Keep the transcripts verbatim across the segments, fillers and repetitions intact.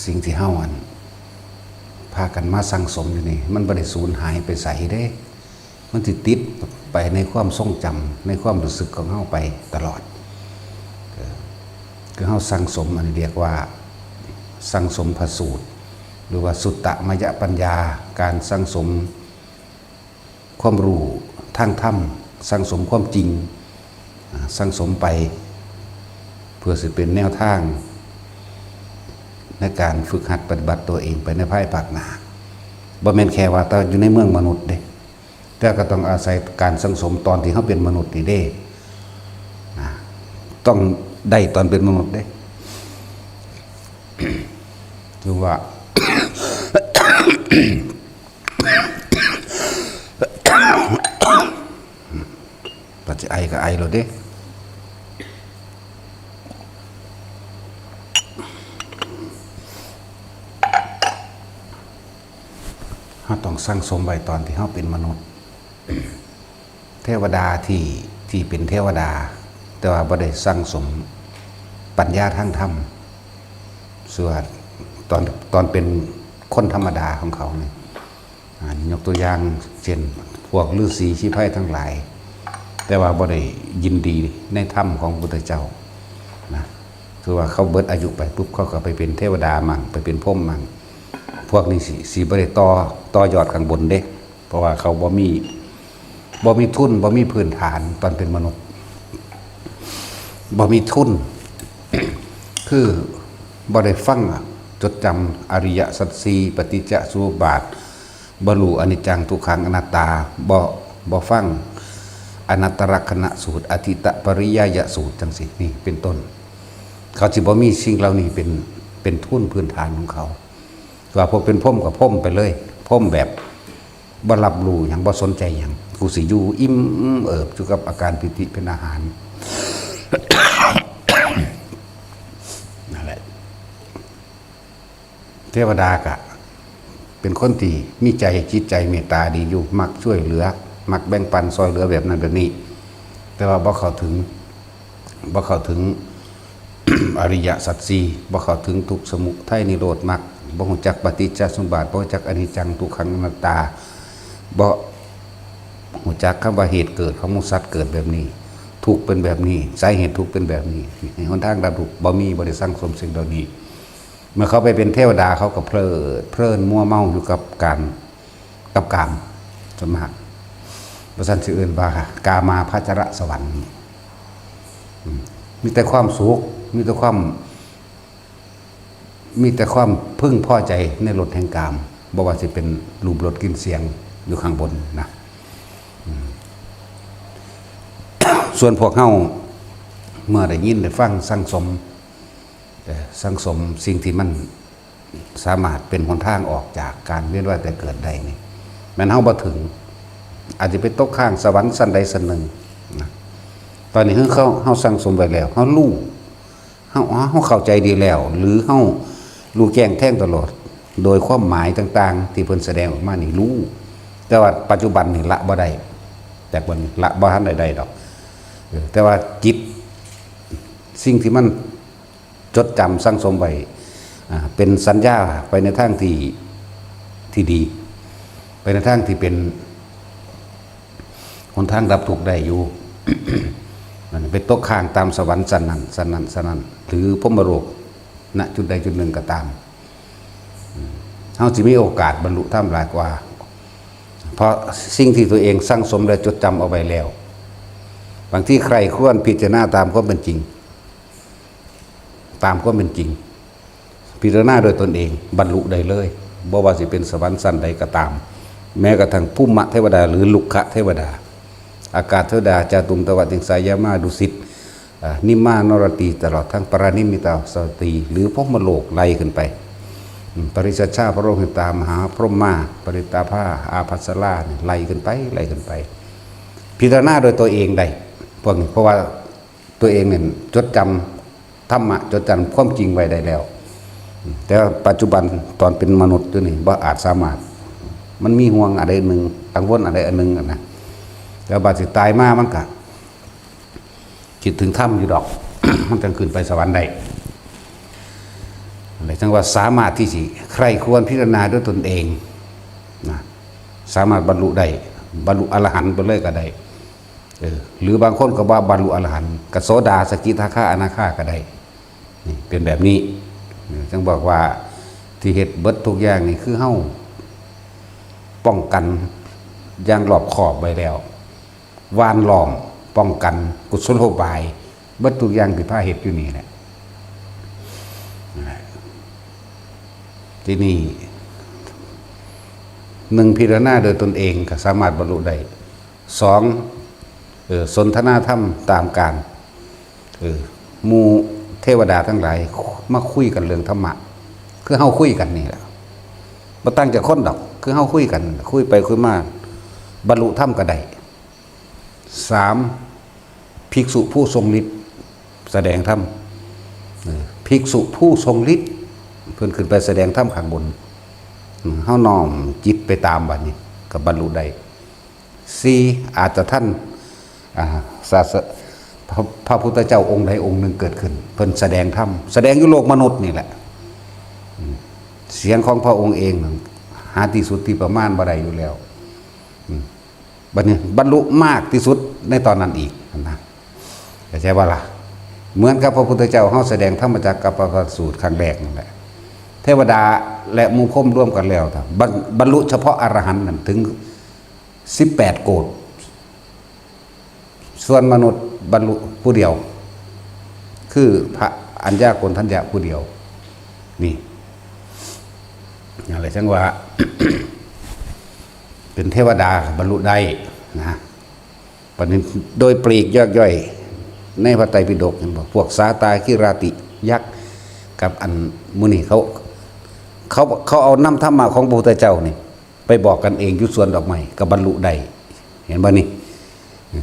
สิ่งที่เฮาอันพากันมาสั่งสมอยู่นี่ มันบ่ได้สูญหายไปไสเด้ มันสิติดไปในความทรงจำ ในความรู้สึกของเฮาไปตลอด เออ คือเฮาสั่งสม อันนี้เรียกว่าสั่งสมพระสูตร หรือว่าสุตตมยปัญญา การสั่งสม ความรู้ทางธรรม สั่งสมความจริง อ่า สั่งสมไป เพื่อสิเป็นแนวทาง ในการฝึกหัดปฏิบัติตัวเองไปในภายภาคหน้า บ่แม่นแค่ว่าแต่อยู่ในเมืองมนุษย์เด้ แต่ก็ต้องอาศัยการสั่งสมตอนที่เฮาเป็นมนุษย์นี่เด้ นะ ต้องได้ตอนเป็นมนุษย์เด้ ถือว่า ปัจจัยไอก็ไอโลดเด้ เฮาต้องสั่งสมไว้ตอนที่เฮาเป็นมนุษย์ เทวดาที่ ที่เป็นเทวดา แต่ว่าบ่ได้สั่งสมปัญญาทางธรรม ส่วนตอน ตอนเป็นคนธรรมดาของเขานี่ อ่า ยกตัวอย่างเช่น พวกฤๅษีชีไพรทั้งหลาย แต่ว่าบ่ได้ยินดีในธรรมของพระพุทธเจ้านะ คือว่าเขาเบิดอายุไปปุ๊บ เขาก็ไปเป็นเทวดามั่ง ไปเป็นพรหมมั่ง พวกนี้สิ สิบ่ได้ต่อ ต่อยอดข้างบนเด้ เพราะว่าเขาบ่มี บ่มีทุน บ่มีพื้นฐานตอนเป็นมนุษย์ บ่มีทุน คือบ่ได้ฟังอะ จดจำอริยสัจสี่ ปฏิจจสมุปบาท บ่ฮู้อนิจจังทุกขังอนัตตา บ่ บ่ฟังอนัตตลักษณสูตร อธิตปริยายสูตรจังซี่ นี่เป็นต้น เขาสิบ่มีสิ่งเหล่านี้เป็น เป็นทุนพื้นฐานของเขา ว่าพวกเป็นพรหมก็พรหมไปเลย พรหมแบบบ่รับรู้หยัง บ่สนใจหยัง กูสิอยู่อิ่มเอิบอยู่กับอาการปีติเป็นอาหาร นั่นแหละ เทวดากะเป็นคนที่มีใจ จิตใจเมตตาดีอยู่ มักช่วยเหลือ มักแบ่งปันซอยเหลือแบบนั้นแบบนี้ แต่ว่าบ่เข้าถึง บ่เข้าถึง อริยสัจสี่ บ่เข้าถึงทุกข์สมุทัยนิโรธมรรค บ่ฮู้จักปฏิจจสมุปบาท บ่ฮู้จักอนิจจังทุกขังอนัตตา บ่ฮู้จักคำว่าเหตุเกิดของหมู่สัตว์เกิดแบบนี้ ทุกข์เป็นแบบนี้ สาเหตุทุกข์เป็นแบบนี้ หนทางดับทุกข์บ่มี บ่ได้สั่งสมสิ่งเหล่านี้ เมื่อเขาไปเป็นเทวดาเขาก็เพลิดเพลินมัวเมาอยู่กับการ กับกาม ส่วนมาก เพราะฉะนั้นสิเอิ้นว่ากามาพจรสวรรค์ อืม มีแต่ความสุข มีแต่ความ มีแต่ความพึงพอใจในรสแห่งกาม บ่ว่าสิเป็นรูปรสกลิ่นเสียงอยู่ข้างบนนะ อืม ส่วนพวกเฮาเมื่อได้ยินได้ฟังสั่งสม เอ่อ สั่งสมสิ่งที่มันสามารถเป็นหนทางออกจากการเวียนว่ายตายเกิดได้นี่ แม่นเฮาบ่ถึง อาจจะไปตกค้างสวรรค์ชั้นใดชั้นหนึ่งนะ ตอนนี้คือเฮา เฮาสั่งสมไว้แล้ว เฮารู้ เฮา เฮาเข้าใจดีแล้ว หรือเฮารู้แจ้งแทงตลอด โดยความหมายต่างๆ ที่เพิ่นแสดงออกมานี่รู้ แต่ว่าปัจจุบันนี่ละบ่ได้ แต่วันนี้ละบ่ทันได้ได้ดอก เออ แต่ว่าจิต สิ่งที่มันจดจำสั่งสมไว้ อ่า เป็นสัญญาไปในทางที่ ที่ดี ไปในทางที่เป็นหนทางดับทุกข์ได้อยู่ มันไปตกค้างตามสวรรค์ชั้นนั้น ชั้นนั้น ชั้นนั้น หรือพรหมโลก ณ จุดใดจุดหนึ่งก็ตาม อืม เฮาสิมีโอกาสบรรลุธรรมหลายกว่า เพราะสิ่งที่ตัวเองสั่งสมและจดจำเอาไว้แล้ว บางทีใคร่ครวญพิจารณาตามความเป็นจริง ตามความเป็นจริง พิจารณาโดยตนเอง บรรลุได้เลย บ่ว่าสิเป็นสวรรค์ชั้นใดก็ตาม แม้กระทั่งภูมิเทวดาหรือลุกขเทวดา อากาศเทวดา จาตุมตวติงสายามา ดุสิต อ่า นิมมานรตี ตลอดทั้งปารานิมมิตาสวัตตี หรือพรหมโลกไล่ขึ้นไป อืม ปริสัชชา พระโลหิตา มหาพรหมา ปริตตาภา อาภัสราเนี่ย ไล่ขึ้นไป ไล่ขึ้นไป พิจารณาโดยตัวเองได้ พวกนี้ เพราะว่าตัวเองเนี่ยจดจำธรรมะ จดจำความจริงไว้ได้แล้ว อืม แต่ว่าปัจจุบันตอนเป็นมนุษย์อยู่นี่ บ่อาจสามารถ มันมีห่วงอะไรหนึ่ง กังวลอะไรอันหนึ่งอะนะ แล้วบาดสิตายมามันก็ คิดถึงธรรมอยู่ดอก มันจังขึ้นไปสวรรค์ได้ เลยจังว่าสามารถที่สิใคร่ครวญพิจารณาด้วยตนเองนะ สามารถบรรลุได้ บรรลุอรหันต์ไปเลยก็ได้ เออ หรือบางคนก็ว่าบรรลุอรหันต์ กโสดา สกิทาคา อนาคาก็ได้ นี่เป็นแบบนี้ เนี่ยจังบอกว่าที่เฮ็ดเบิดทุกอย่างนี่คือเฮาป้องกันอย่างรอบคอบไว้แล้ว หว่านล้อมป้องกันกุศโลบายเบิดทุกอย่างที่พาเฮ็ดอยู่นี่แหละ ทีนี้ หนึ่ง พิจารณาโดยตนเองก็สามารถบรรลุได้ สอง เออ สนทนาธรรมตามการ เออ หมู่เทวดาทั้งหลายมาคุยกันเรื่องธรรมะ คือเฮาคุยกันนี่แหละ บ่ต่างจากคนดอก คือเฮาคุยกัน คุยไปคุยมา บรรลุธรรมก็ได้ สาม ภิกษุผู้ทรงฤทธิ์แสดงธรรม เออ ภิกษุผู้ทรงฤทธิ์ เพิ่นขึ้นไปแสดงธรรมข้างบน อืม เฮาน้อมจิตไปตามบัดนี้ ก็บรรลุได้ สี่ อาจจะท่าน อ่า ศาส- พระ- พระพุทธเจ้าองค์ใดองค์หนึ่งเกิดขึ้น เพิ่นแสดงธรรม แสดงอยู่โลกมนุษย์นี่แหละ อืม เสียงของพระองค์เอง หาที่สุดที่ประมาณบ่ได้อยู่แล้ว อืม บัดนี้บรรลุมากที่สุดในตอนนั้นอีกนะ เข้าใจบ่ล่ะ เหมือนกับพระพุทธเจ้าเฮาแสดงธรรมจักรกัปปวัตนสูตรครั้งแรกนั่นแหละ เทวดาและหมู่พรหมรวมกันแล้ว บรร- บรรลุเฉพาะอรหันต์นั่นถึง สิบแปด โกฏ ส่วนมนุษย์บรรลุผู้เดียว คือพระอัญญาโกณฑัญญะผู้เดียว นี่ อย่างไรจังว่า เป็นเทวดาบรรลุได้นะ บัดนี้โดยปลีกย่อยๆ ในพระไตรปิฎกเห็นบ่ พวกสาตาคิราติยักษ์กับอันหมู่นี้เขา เขา- เขาเอานำธรรมะของพระพุทธเจ้านี่ ไปบอกกันเองอยู่สวนดอกไม้ก็บรรลุได้ เห็นบ่นี่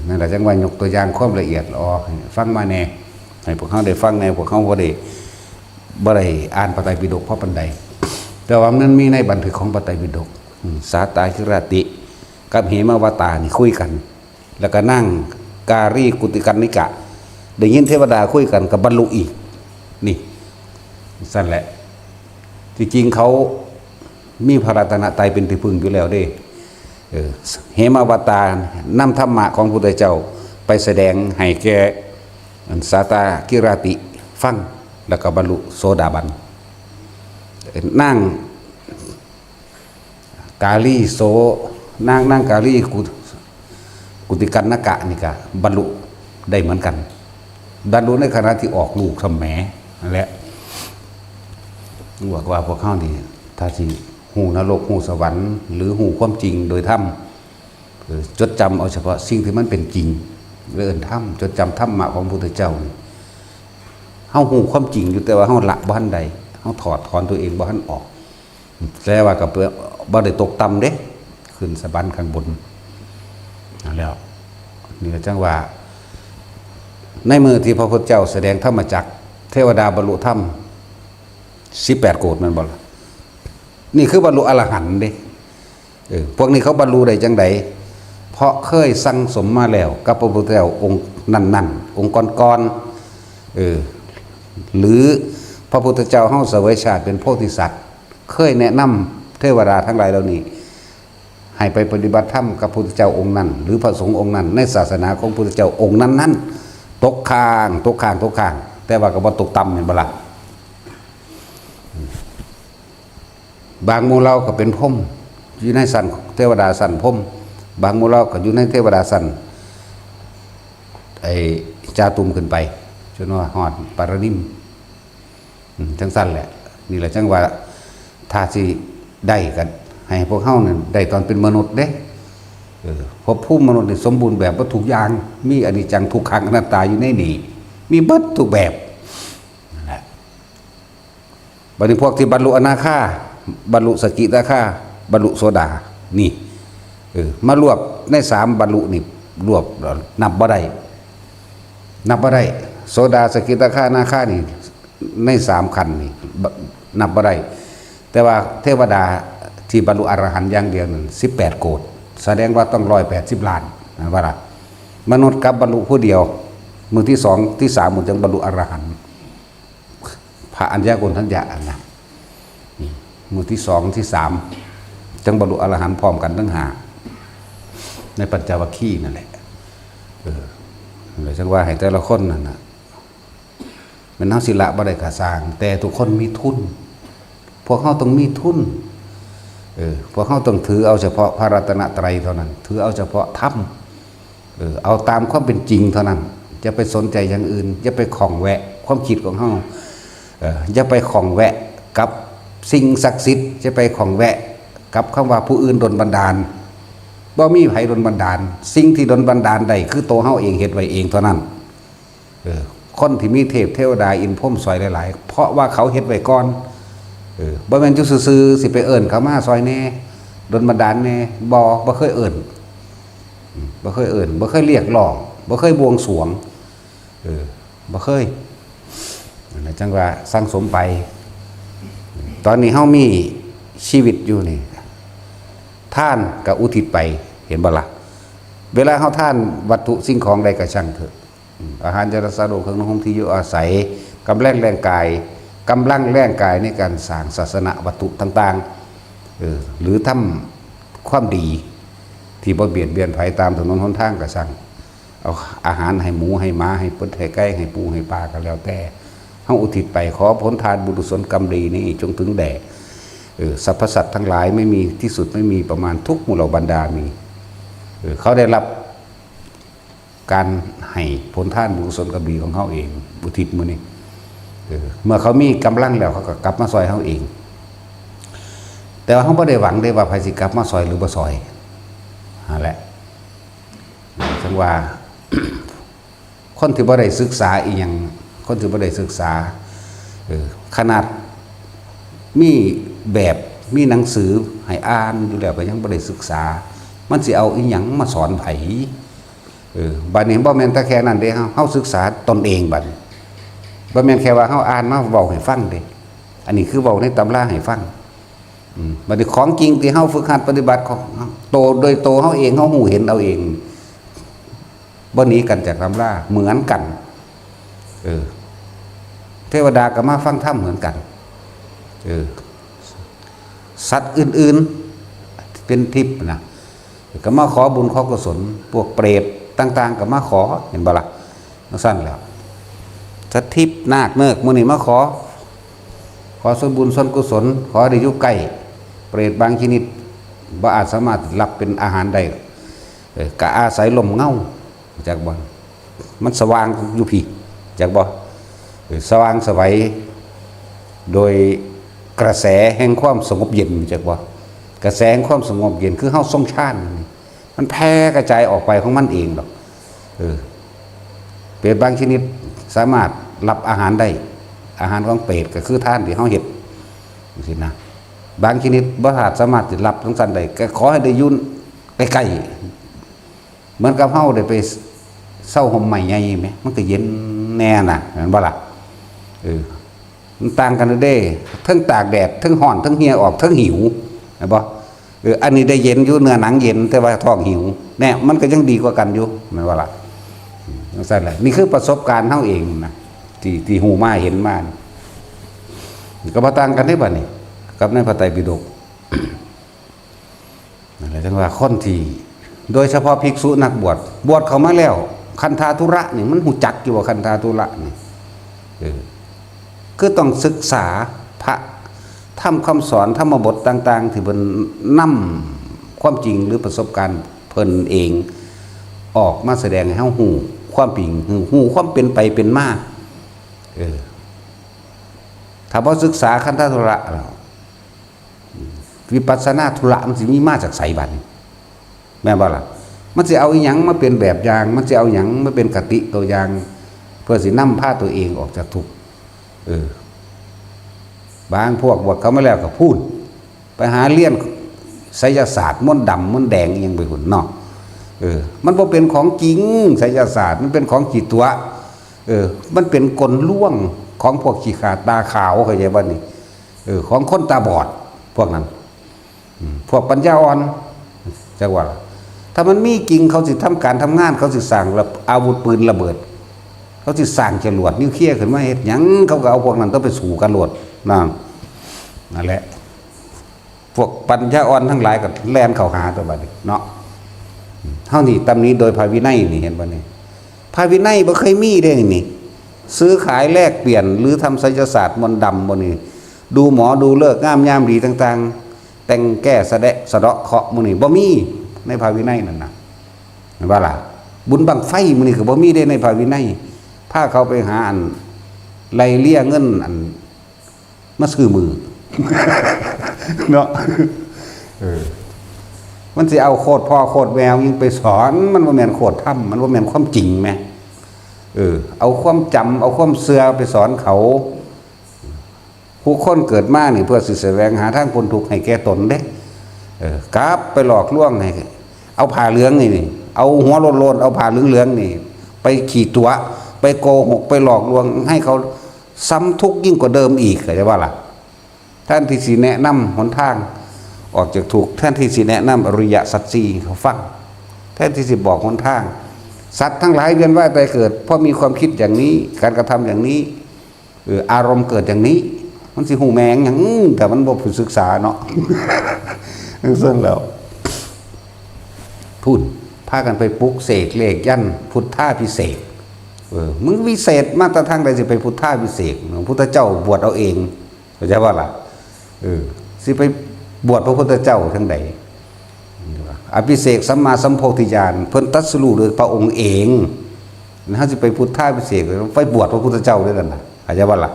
นั่นแหละจังว่ายกตัวอย่างความละเอียดละออให้ฟังมาแน่ ให้พวกเฮาได้ฟังแน่ พวกเฮาบ่ได้- บ่ได้อ่านพระไตรปิฎกพอปานใด แต่ว่ามันมีในบันทึกของพระไตรปิฎก อืม สาตาคิราติ กับเหมวัตตานี่คุยกัน แล้วก็นางกาลีกุติกัณณิกะ ได้ยินเทวดาคุยกันก็บรรลุอีก นี่ ซั่นแหละ ที่จริงเขามีพระรัตนตรัยเป็นที่พึ่งอยู่แล้วเด้ เออ เหมวัตตานำธรรมะของพุทธเจ้าไปแสดงให้แก่อันสาตาคิราติฟัง แล้วก็บรรลุโสดาบัน นางกาลีโส- นาง- นางกาลีกุ- กุติกัณณกะนี่ก็บรรลุได้เหมือนกัน บรรลุในขณะที่ออกลูกทำแหมนั่นแหละ บอกว่าพวกเฮานี่ ถ้าสิฮู้นรกฮู้สวรรค์ หรือฮู้ความจริงโดยธรรม เออ จดจำเอาเฉพาะสิ่งที่มันเป็นจริง เอิ้นธรรม จดจำธรรมะของพระพุทธเจ้านี่ เฮาฮู้ความจริงอยู่ แต่ว่าเฮาละบ่ทันได้ เฮาถอดถอนตัวเองบ่ทันออก แต่ว่าก็บ่- บ่ได้ตกต่ำเด้ ขึ้นสวรรค์ข้างบน นั่นแล้ว นี่ก็จังว่า ในมื้อที่พระพุทธเจ้าแสดงธรรมจักร เทวดาบรรลุธรรม สิบแปด โกฏ แม่นบ่ล่ะ นี่คือบรรลุอรหันต์เด้ เออ พวกนี้เขาบรรลุได้จังใด เพราะเคยสั่งสมมาแล้วกับพระพุทธเจ้าองค์นั้นๆ องค์ก่อนๆ เออ หรือพระพุทธเจ้าเฮาเสวยชาติเป็นโพธิสัตว์ เคยแนะนำเทวดาทั้งหลายเหล่านี้ ให้ไปปฏิบัติธรรมกับพุทธเจ้าองค์นั้น หรือพระสงฆ์องค์นั้น ในศาสนาของพุทธเจ้าองค์นั้นๆ ตกค้าง ตกค้าง ตกค้าง แต่ว่าก็บ่ตกต่ำแม่นบ่ล่ะ บางหมู่เหล่าก็เป็นพรหม อยู่ในชั้นเทวดาชั้นพรหม บางหมู่เหล่าก็อยู่ในเทวดาชั้น ไอ้จาตุมขึ้นไป จนว่าฮอดปารนิม อืม จังซั่นแหละ นี่แหละจังว่า ถ้าสิได้ก็ให้พวกเฮานั่นได้ตอนเป็นมนุษย์เด้ เออ ภพภูมิมนุษย์นี่สมบูรณ์แบบเบิดทุกอย่าง มีอนิจจังทุกขังอนัตตาอยู่ในนี่ มีเบิดทุกแบบ นั่นแหละ บัดนี้พวกที่บรรลุอนาคา บรรลุสกิทาคา บรรลุโสดา นี่ เออ มารวบในสามบรรลุนี่ รวบแล้วนับบ่ได้ นับบ่ได้ โสดา สกิทาคา อนาคานี่ ในสามขั้นนี่ บ- นับบ่ได้ แต่ว่าเทวดาที่บรรลุอรหันต์อย่างเดียวนั่น สิบแปด โกฏ แสดงว่าต้อง ร้อยแปดสิบล้าน แม่นบ่ล่ะ มนุษย์กลับบรรลุผู้เดียว มื้อที่สอง ที่สาม มันจึงบรรลุอรหันต์ พระอัญญาโกณฑัญญะนะ นี่ หมู่ที่สองที่สาม จั่งบรรลุอรหันต์พร้อมกันทั้งห้า ในปัญจวัคคีย์นั่นแหละ เออ เลยจั่งว่าให้แต่ละคนนั่นน่ะ แม่นเฮาสิละบ่ได้ก็ซ่าง แต่ทุกคนมีทุน พวกเฮาต้องมีทุน เออ พวกเฮาต้องถือเอาเฉพาะพระรัตนตรัยเท่านั้น ถือเอาเฉพาะธรรม เออ เอาตามความเป็นจริงเท่านั้น อย่าไปสนใจอย่างอื่น อย่าไปข้องแวะความคิดของเฮา เออ อย่าไปข้องแวะกับสิ่งศักดิ์สิทธิ์ อย่าไปข้องแวะกับคำว่าผู้อื่นดลบันดาล บ่มีไผดลบันดาล สิ่งที่ดลบันดาลได้คือตัวเฮาเองเฮ็ดไว้เองเท่านั้น เออ คนที่มีเทพเทวดาอินทร์พรหมซอยหลายๆ เพราะว่าเขาเฮ็ดไว้ก่อน เออ บ่แม่นอยู่ซื่อๆ สิไปเอิ้นเขามาซอยแหน่ ดลบันดาลแหน่ บ่ บ่เคยเอิ้น อืม บ่เคยเอิ้น บ่เคยเรียกร้อง บ่เคยบวงสรวง เออ บ่เคย นั่นแหละจั่งว่าสั่งสมไป ตอนนี้เฮามีชีวิตอยู่นี่ ทานก็อุทิศไป เห็นบ่ล่ะ เวลาเฮาทานวัตถุสิ่งของใดก็ช่างเถอะ อืม อาหารยารักษาโรค เครื่องนุ่งห่มที่อยู่อาศัย กำลังแรงกาย กำลังแรงกายในการสร้างศาสนวัตถุต่างๆ เออ หรือทำความดีที่บ่เบียดเบียนไผตามถนนหนทางก็ช่าง เอาอาหารให้หมูให้หมาให้เป็ดให้ไก่ให้ปูให้ปลาก็แล้วแต่ เฮาอุทิศไป ขอผลทานบุญกุศลกรรมดีนี้จงถึงแด่ เออ สรรพสัตว์ทั้งหลาย ไม่มีที่สุดไม่มีประมาณ ทุกหมู่เหล่าบรรดามี เออ เขาได้รับการให้ผลทานบุญกุศลกรรมดีของเฮาเอง อุทิศมื้อนี้ เออ เมื่อเขามีกำลังแล้วเขาก็กลับมาซอยเฮาเอง แต่ว่าเฮาบ่ได้หวังเด้ว่าไผสิกลับมาซอยหรือบ่ซอย นั่นแหละ จั่งว่า คนที่บ่ได้ศึกษาอีหยัง คนที่บ่ได้ศึกษา เออ ขนาดมีแบบ มีหนังสือให้อ่านอยู่แล้วก็ยังบ่ได้ศึกษา มันสิเอาอีหยังมาสอนไผ เออ บัดนี้บ่แม่นแต่แค่นั้นเด้ เฮา เฮาศึกษาตนเองบัดนี้ บ่แม่นแค่ว่าเฮาอ่านมาเว้าให้ฟังเด้ อันนี้คือเว้าในตำราให้ฟัง อืม บัดนี้ของจริงที่เฮาฝึกหัดปฏิบัติของโตโดยโตเฮาเอง เฮาฮู้เห็นเอาเอง บ่หนีกันจากตำรา เหมือนกัน เออ เทวดาก็มาฟังธรรมเหมือนกัน เออ สัตว์อื่นๆ เป็นทิพย์นะ ก็มาขอบุญขอกุศล พวกเปรตต่างๆ ก็มาขอ เห็นบ่ล่ะ จั่งซั่นแหล้ว สัตว์ทิพย์นาคเนิกหมู่นี้มาขอ ขอส่วนบุญส่วนกุศล ขอได้อยู่ใกล้ เปรตบางชนิด บ่อาจสามารถรับเป็นอาหารได้ เออ ก็อาศัยร่มเงา จักบ่ มันสว่างอยู่พี้ จักบ่ เออ สว่างไสว โดยกระแสแห่งความสงบเย็น จักบ่ กระแสแห่งความสงบเย็น คือเฮาทรงฌานนี่ มันแผ่กระจายออกไปของมันเองดอก เออ เปรตบางชนิดสามารถรับอาหารได้ อาหารของเปรตก็คือทานที่เฮาเฮ็ด จั่งซี้นะ บางชนิดบ่อาจสามารถสิรับจั่งซั่นได้ ก็ขอให้ได้อยู่ใกล้ๆ เหมือนกับเฮาได้ไปเซาฮ่มไม้ใหญ่แหม มันก็เย็นแน่น่ะ แม่นบ่ล่ะ เออ มันต่างกันเด้ เทิงตากแดด เทิงร้อน เทิงเหี่ยออก เทิงหิว แม่นบ่ เออ อันนี้ได้เย็นอยู่ เนื้อหนังเย็น แต่ว่าท้องหิว แน่ มันก็ยังดีกว่ากันอยู่ แม่นบ่ล่ะ อืม จั่งซั่นแหละ นี่คือประสบการณ์เฮาเองนะ ที่ ที่ฮู้มาเห็นมา ก็บ่ต่างกันเด้บัดนี้ กับในพระไตรปิฎก นั่นแหละจั่งว่าคนที่ โดยเฉพาะภิกษุนักบวช บวชเข้ามาแล้ว คันธาธุระนี่มันฮู้จักอยู่บ่ คันธาธุระนี่ เออ คือต้องศึกษาพระธรรมคำสอน ธรรมบทต่างๆ ที่เพิ่นนำความจริงหรือประสบการณ์เพิ่นเอง ออกมาแสดงให้เฮาฮู้ความจริง ฮู้ ฮู้ความเป็นไปเป็นมา เออ ถ้าบ่ศึกษาคันธาธุระแล้ว วิปัสสนาธุระมันสิมีมาจากไสบัดนี้ แม่นบ่ล่ะ มันสิเอาอีหยังมาเป็นแบบอย่าง มันสิเอาหยังมาเป็นคติตัวอย่าง เพื่อสินำพาตัวเองออกจากทุกข์ เออ บางพวกบวชเข้ามาแล้วก็พู้น ไปหาเรียนไสยศาสตร์ มนต์ดำมนต์แดงอิหยังไปพุ้นเนาะ เออ มันบ่เป็นของจริง ไสยศาสตร์ มันเป็นของขี้ตั๋ว เออ มันเป็นกลลวงของพวกขี้ขลาดตาขาว เข้าใจบ่นี่ เออ ของคนตาบอด พวกนั้น อืม พวกปัญญาอ่อน จักว่า ถ้ามันมีจริง เขาสิทำการทำงาน เขาสิสร้างระ- อาวุธปืนระเบิด เขาสิสร้างจรวดนิวเคลียร์ขึ้นมาเฮ็ดหยัง เขาก็เอาพวกนั้นต้องไปสู้กันโลด นั่น นั่นแหละ พวกปัญญาอ่อนทั้งหลายก็แล่นเข้าหาตัวบัดนี้เนาะ เฮานี่ตำหนิโดยพระวินัยนี่ เห็นบ่นี่ พระวินัยบ่เคยมีเด้นี่ ซื้อขายแลกเปลี่ยนหรือทำไสยศาสตร์มนต์ดำบ่นี่ ดูหมอดูฤกษ์งามยามดีต่างๆ แต่งแก้สะเดาะสะเดาะเคราะห์มื้อนี้บ่มีในพระวินัยนั่นน่ะ เห็นบ่ล่ะ บุญบั้งไฟมื้อนี้ก็บ่มีเด้ในพระวินัย พาเขาไปหาอันไล่เลี่ยเงินอันมาซื้อมือ เนาะ เออ มันสิเอาโคตรพ่อโคตรแม่ยิ่งไปสอน มันบ่แม่นโคตรธรรม มันบ่แม่นความจริงแหม เออ เอาความจำ เอาความเชื่อไปสอนเขา ผู้คนเกิดมานี่เพื่อสิแสวงหาทางพ้นทุกข์ให้แก่ตนเด้ เออ กลับไปหลอกลวงให้ เอาผ้าเหลืองนี่นี่ เอาหัวโลนๆ เอาผ้าเหลืองๆ นี่ ไปขี่ตั๋ว ไปโกหก ไปหลอกลวง ให้เขาซ้ำทุกข์ยิ่งกว่าเดิมอีก เข้าใจบ่ล่ะ แทนที่สิแนะนำหนทางออกจากทุกข์ แทนที่สิแนะนำอริยสัจสี่ให้เขาฟัง แทนที่สิบอกหนทาง สัตว์ทั้งหลายเวียนว่ายตายเกิด เพราะมีความคิดอย่างนี้ การกระทำอย่างนี้ เออ อารมณ์เกิดอย่างนี้ มันสิฮู้แม่งหยัง อืม แต่มันบ่ผู้ศึกษาเนาะ ซั่นแล้ว พู้น พากันไปปลุกเสกเลขยันต์พุทธาภิเษก เออ มึงวิเศษมาแต่ทางใดสิไปพุทธาภิเษก พระพุทธเจ้าบวชเอาเอง เข้าใจบ่ล่ะ เออ สิไปบวชพระพุทธเจ้าทางใด อภิเษกสัมมาสัมโพธิญาณ เพิ่นตรัสรู้โดยพระองค์เอง เฮาสิไปพุทธาภิเษก ไปบวชพระพุทธเจ้าด้วยกันน่ะ เข้าใจบ่ล่ะ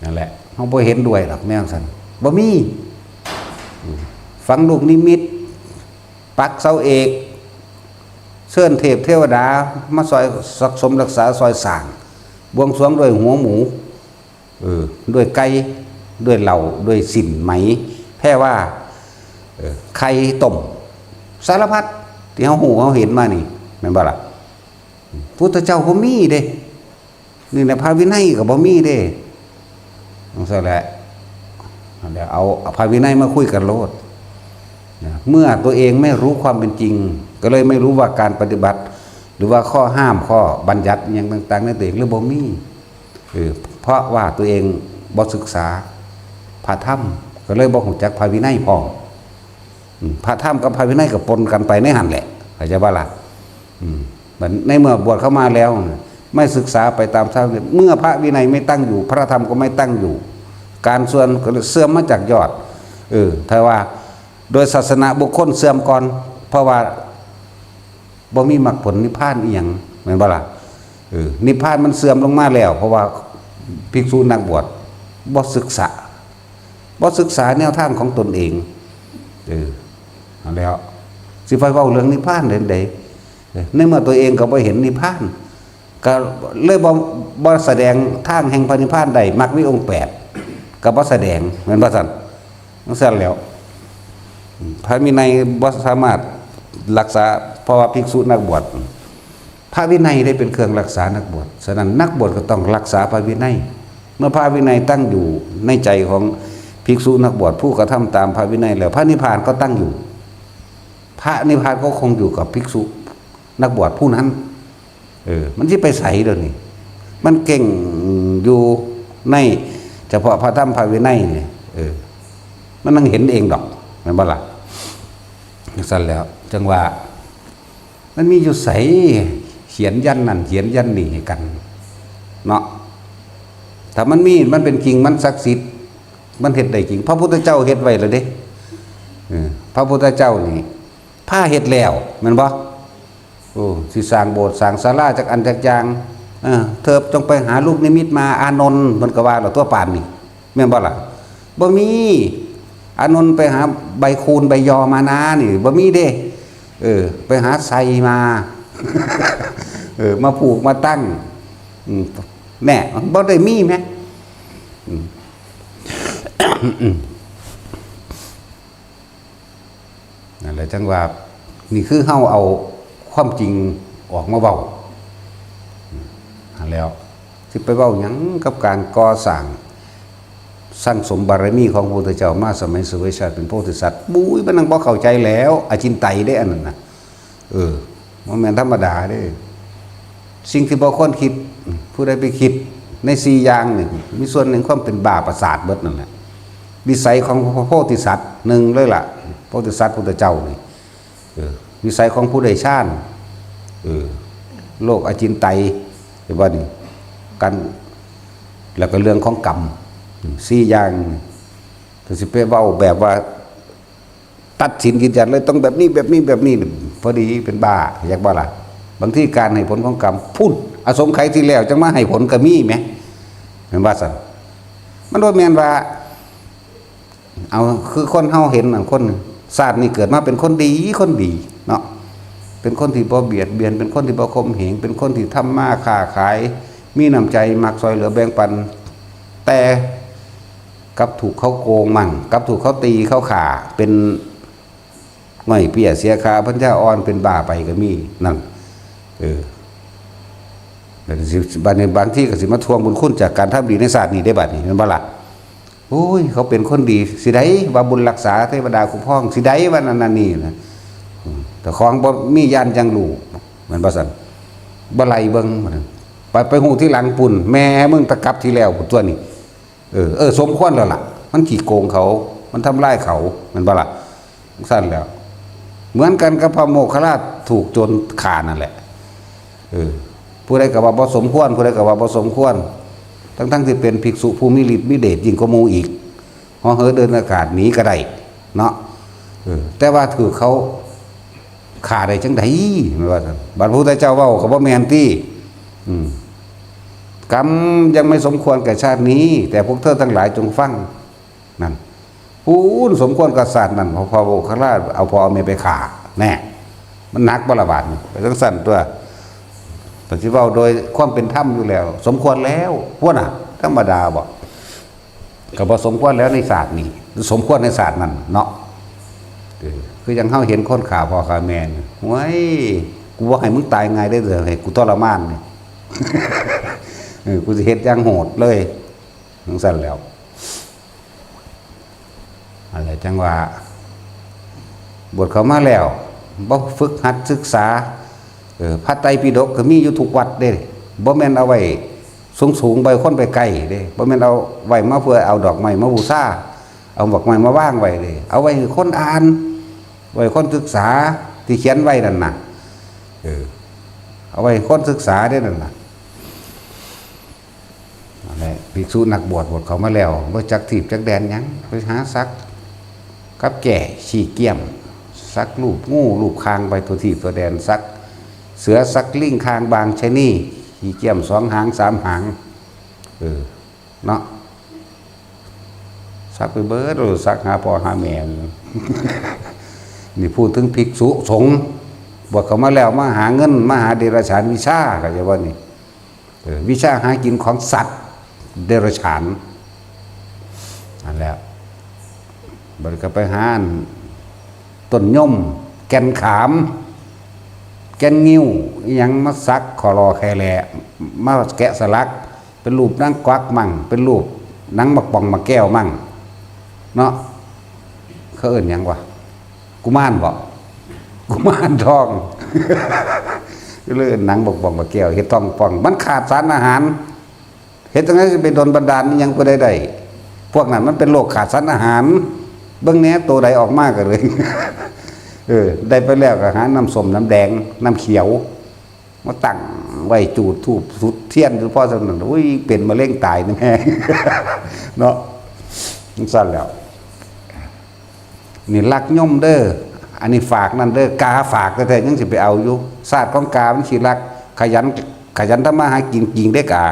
นั่นแหละ เฮาบ่เห็นด้วยดอกแนวซั่น บ่มี อืม ฝังลูกนิมิต ปักเสาเอก เชิญเทพเทวดามาซอยสะสมรักษาซอยสร้าง บวงสรวงด้วยหัวหมู เออ ด้วยไก่ ด้วยเหล้า ด้วยสิ้นไหม แพรว่า เออ ไข่ต้ม สารพัดที่เฮาฮู้เฮาเห็นมานี่ แม่นบ่ล่ะ พุทธเจ้าบ่มีเด้ นี่แหละพระวินัยก็บ่มีเด้ จั่งซั่นแหละ เดี๋ยวเอา เอาพระวินัยมาคุยกันโลด นะ เมื่อตัวเองไม่รู้ความเป็นจริง ก็เลยไม่รู้ว่าการปฏิบัติ หรือว่าข้อห้าม ข้อบัญญัติอิหยังต่างๆ ในตัวเองเลยบ่มี เออ เพราะว่าตัวเองบ่ศึกษาพระธรรม ก็เลยบ่ฮู้จักพระวินัยพร้อม อืม พระธรรมกับพระวินัยก็ปนกันไปในหั่นแหละ เข้าใจบ่ล่ะ อืม บัดในเมื่อบวชเข้ามาแล้วน่ะ ไม่ศึกษาไปตามทาง เมื่อพระวินัยไม่ตั้งอยู่ พระธรรมก็ไม่ตั้งอยู่ การส่วนก็เสื่อมมาจากยอด เออ ถ้าว่าโดยศาสนาบุคคลเสื่อมก่อน เพราะว่าบ่มีมรรคผลนิพพานอีหยัง แม่นบ่ล่ะ เออ นิพพานมันเสื่อมลงมาแล้ว เพราะว่าภิกษุนักบวชบ่ศึกษา บ่ศึกษาแนวทางของตนเอง เออ เอาแล้ว สิไปเว้าเรื่องนิพพานเรื่องใด เออ ในเมื่อตัวเองก็บ่เห็นนิพพาน ก็เลยบ่ บ่แสดงทางแห่งพระนิพพานได้ มรรคมีองค์แปด ก็บ่แสดง แม่นบ่ซั่น จั่งซั่นแล้ว พระวินัยบ่สามารถรักษา เพราะว่าภิกษุนักบวช พระวินัยได้เป็นเครื่องรักษานักบวช ฉะนั้นนักบวชก็ต้องรักษาพระวินัย เมื่อพระวินัยตั้งอยู่ในใจของภิกษุนักบวชผู้กระทำตามพระวินัยแล้ว พระนิพพานก็ตั้งอยู่ พระนิพพานก็คงอยู่กับภิกษุนักบวชผู้นั้น เออ มันสิไปไสเดี๋ยวนี้ มันเก่งอยู่ในเฉพาะพระธรรมพระวินัยนี่ เออ มันนั่งเห็นเองดอก แม่นบ่ล่ะ จั่งซั่นแล้ว จั่งว่า มันมีอยู่ไส เขียนยันนั่นเขียนยันนี่ให้กัน เนาะ ถ้ามันมี มันเป็นจริง มันศักดิ์สิทธิ์ มันเฮ็ดได้จริง พระพุทธเจ้าเฮ็ดไว้แล้วเด้ เออ พระพุทธเจ้านี่ พาเฮ็ดแล้ว แม่นบ่ โอ้ สิสร้างโบสถ์สร้างศาลาจักอันจักอย่าง เออ เธอจงไปหาลูกนิมิตมา อานนท์ เพิ่นก็ว่าแล้ว ตัวปานนี่ แม่นบ่ล่ะ บ่มี อานนท์ไปหาใบคูนใบยอมานานี่ บ่มีเด้ เออ ไปหาไซมา เออ มาผูกมาตั้ง อืม แน่ บ่ได้มีแหม อืม นั่นแหละจั่งว่า นี่คือเฮาเอาความจริงออกมาเว้า นั่นแล้ว สิไปเว้าหยังกับการก่อสร้าง สั่งสมบารมีของพระพุทธเจ้ามาสมัยเสวยชาติเป็นโพธิสัตว์ บุ้ย มันนั่งบ่เข้าใจแล้ว อจินไตยเด้อันนั้นน่ะ เออ บ่แม่นธรรมดาเด้ สิ่งที่บ่ควรคิด ผู้ใดไปคิดในสี่อย่างนี่ มีส่วนหนึ่งความเป็นบ้าประสาทเบิดนั่นแหละ วิสัยของพระโพธิสัตว์หนึ่งเลยล่ะ พระโพธิสัตว์พุทธเจ้านี่ เออ วิสัยของผู้ได้ฌาน เออ โลกอจินไตย เห็นบ่นี่ กัน แล้วก็เรื่องของกรรม สี่อย่างนี่ ก็สิไปเว้าแบบว่า ตัดสินยืนยันเลย ต้องแบบนี้ แบบนี้ แบบนี้ พอดีเป็นบ้า อยากบ่ล่ะ บางทีการให้ผลของกรรม พุ้น อสงไขยที่แล้วจั่งมาให้ผลก็มีแหม แม่นว่าซั่น มันบ่แม่นว่า เอา คือคนเฮาเห็นน่ะ คนชาตินี้เกิดมาเป็นคนดี คนดีเนาะ เป็นคนที่บ่เบียดเบียน เป็นคนที่บ่ข่มเหง เป็นคนที่ทำมาค้าขาย มีน้ำใจ มักซ่อยเหลือแบ่งปัน แต่กลับถูกเขาโกงมั่ง กลับถูกเขาตีเขาฆ่า เป็นง่อยเปี้ยเสียขา ปัญญาอ่อน เป็นบ้าไปก็มี นั่น เออ บัดนี้สิ บัดนี้บางทีก็สิมาทวงบุญคุณจากการทำดีในชาตินี้ได้บัดนี้ แม่นบ่ล่ะ โอ้ย เขาเป็นคนดี สิได้ว่าบุญรักษา เทวดาคุ้มครอง สิได้ว่านั่นนั่นนี่นะ อืม แต่ของบ่มีย่านจั่งรู้ แม่นบ่ซั่น บ่ไล่เบิ่ง ไป ไปฮู้ทีหลังพุ้น แม่มึงตะกลับที่แล้วพุ้นตั๊วนี่ เออ เออ สมควรแล้วล่ะ มันขี้โกงเขา มันทำลายเขา แม่นบ่ล่ะ ซั่นแล้ว เหมือนกันกับพระโมคคัลลาถูกโจรฆ่านั่นแหละ เออ ผู้ใดก็ว่าบ่สมควร ผู้ใดก็ว่าบ่สมควร ทั้งๆที่เป็นภิกษุผู้มีฤทธิ์มีเดชยิ่งกว่าหมู่อีก เหาะเหินเดินอากาศหนีก็ได้ เนาะ เออ แต่ว่าถูกเขาฆ่าได้จั่งใด แม่นว่าซั่น บัดพระพุทธเจ้าเว้าก็บ่แม่นติ อืม กรรมยังไม่สมควรแก่ชาตินี้ แต่พวกเธอทั้งหลายจงฟัง นั่น ผู้อื่นสมควรกับชาตินั้น เพราะพระโมคคัลลาเอาพ่อเอาแม่ไปฆ่า แน่ มันหนักบ่ล่ะบาดนี้ ไปจั่งซั่นตั๊ว แต่สิเว้าโดยความเป็นธรรมอยู่แล้ว สมควรแล้ว พวกน่ะ ธรรมดาบ่ ก็บ่สมควรแล้วในชาตินี้ สมควรในชาตินั้นเนาะ เออ คือจั่งเฮาเห็นคนฆ่าพ่อฆ่าแม่นี่ โอ้ย กูบ่ให้มึงตายง่ายเด้อ ให้กูทรมานนี่ เออ กูสิเฮ็ดอย่างโหดเลย จั่งซั่นแล้ว อันนี้จั่งว่า บวชเข้ามาแล้ว บ่ฝึกหัดศึกษา เออ พระไตรปิฎกก็มีอยู่ทุกวัดเด้ บ่แม่นเอาไว้สูงๆ ไว้คนไปใกล้เด้ บ่แม่นเอาไว้มาเพื่อเอาดอกไม้มาบูชา เอาดอกไม้มาวางไว้เด้ เอาไว้ให้คนอ่าน ไว้คนศึกษา ที่เขียนไว้นั่นน่ะ เออ เอาไว้ให้คนศึกษาเด้นั่นน่ะ นั่นแหละ ภิกษุนักบวช บวชเข้ามาแล้ว บ่จักทีบจักแดนหยัง ไปหาสักกับแก้ขี้เกียม สักรูปงูรูปคางไปทั่วทีบทั่วแดน สักเสือสักลิงคางบางชะนี ขี้เกียมสองหางสามหาง เออ เนาะ สักไปเบิด สักหาพ่อหาแม่ นี่พูดถึงภิกษุสงฆ์ บวชเข้ามาแล้ว มาหาเงิน มาหาเดรัจฉานวิชา เข้าใจบ่นี่ เออ วิชาหากินของสัตว์เดรัจฉาน นั่นแหละ บัดนี้ก็ไปหาอันต้นยม แก่นขาม แก่นงิ้ว อิหยังมาสัก ขอรอแคแล มาแกะสลัก เป็นรูปนางกวักมั่ง เป็นรูปนางหมากป่องหมากแก้วมั่ง เนาะ เขาเอิ้นหยังวะ กุมารบ่ กุมารทอง ก็เลยเอิ้นนางหมากป่องหมากแก้ว เฮ็ดท้องป่อง มันขาดสารอาหาร เฮ็ดจั่งใดสิไปดลบันดาลอิหยังผู้ใดได้ พวกนั้นมันเป็นโรคขาดสารอาหาร เบิ่งแหน่ โตใดออกมาก็เลย เออ ได้ไปแล้วก็หาน้ำส้มน้ำแดง น้ำเขียว มาตั้งไว้ จูดธูปจุดเทียนอยู่พอส่ำนั้น อุ้ย เป็นมะเร็งตายนี่แม่ เนาะ จั่งซั่นแล้ว นี่ลักยมเด้อ อันนี้ฝากนั่นเด้อ กาฝากแท้ๆ ยังสิไปเอาอยู่ ชาติของกามันขี้ลัก ขยัน ขยันทำมาหากินจริงเด้อกา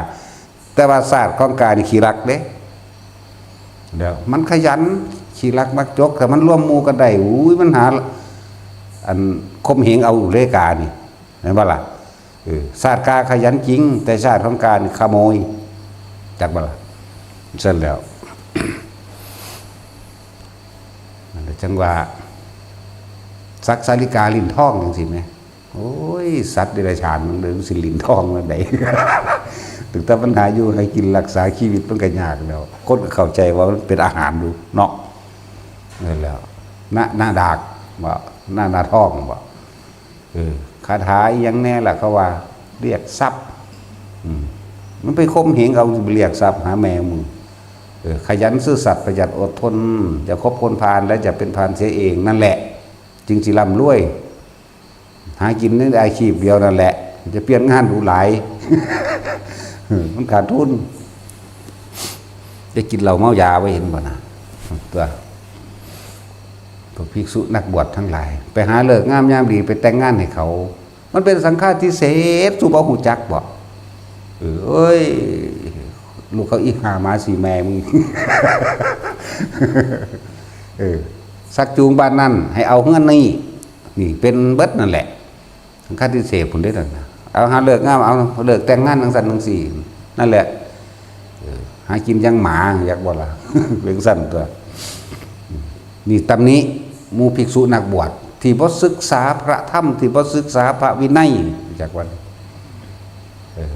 แต่ว่าชาติของกานี่ขี้ลักเด้ เดี๋ยว มันขยัน ขี้ลักมักจก แต่มันร่วมหมู่กันได้ อุ้ย มันหา อันข่มเหงเอาอยู่เด้กานี่ แม่นบ่ล่ะ เออ ชาติกาขยันจริง แต่ชาติของกานี่ขโมย จักบ่ล่ะ ซั่นแล้ว นั่นแหละจั่งว่า สักสาลิกาลิ้นทองจั่งซี้แหม โอ้ย สัตว์เดรัจฉานมันเลยสิลิ้นทองมันได้ ถึงแต่ปัญหาอยู่ให้กินรักษาชีวิตมันก็ยากแล้ว คนก็เข้าใจว่ามันเป็นอาหารอยู่เนาะ นั่นแหล้ว หน้า หน้าดากบ่ หน้า หน้าทองบ่ เออ คาถาอีหยังแน่ล่ะ เขาว่า เรียกทรัพย์ อืม มันไปข่มเหงเอา เรียกทรัพย์หาแม่มึง เออ ขยันซื่อสัตย์ประหยัดอดทน อย่าคบคนพาลและอย่าเป็นพาลเสียเอง นั่นแหละ จึงสิร่ำรวย หากินในอาชีพเดียวนั่นแหละ จะเปลี่ยนงานดูหลาย เออ มันขาดทุน จะกินเหล้าเมายาไว้เห็นบ่นะ ตัว พวกภิกษุนักบวชทั้งหลาย ไปหาฤกษ์งามยามดีไปแต่งงานให้เขา มันเป็นสังฆาทิเศษ สูบ่ฮู้จักบ่ เออ เอ้ย ลูกเขาอีหาหมาสีแม่มึง เออ สักจูงบ้านนั่น ให้เอาเฮือนนี่ นี่เป็นเบิดนั่นแหละ สังฆาทิเศษผลได้นั่นนะ เอาหาฤกษ์งาม เอาฤกษ์แต่งงานจังซั่นจังซี่ นั่นแหละ เออ หากินยังหมา อยากบ่ล่ะ เป็นซั่นตัว นี่ตำหนิหมู่ภิกษุนักบวช ที่บ่ศึกษาพระธรรม ที่บ่ศึกษาพระวินัย จักวัน เออ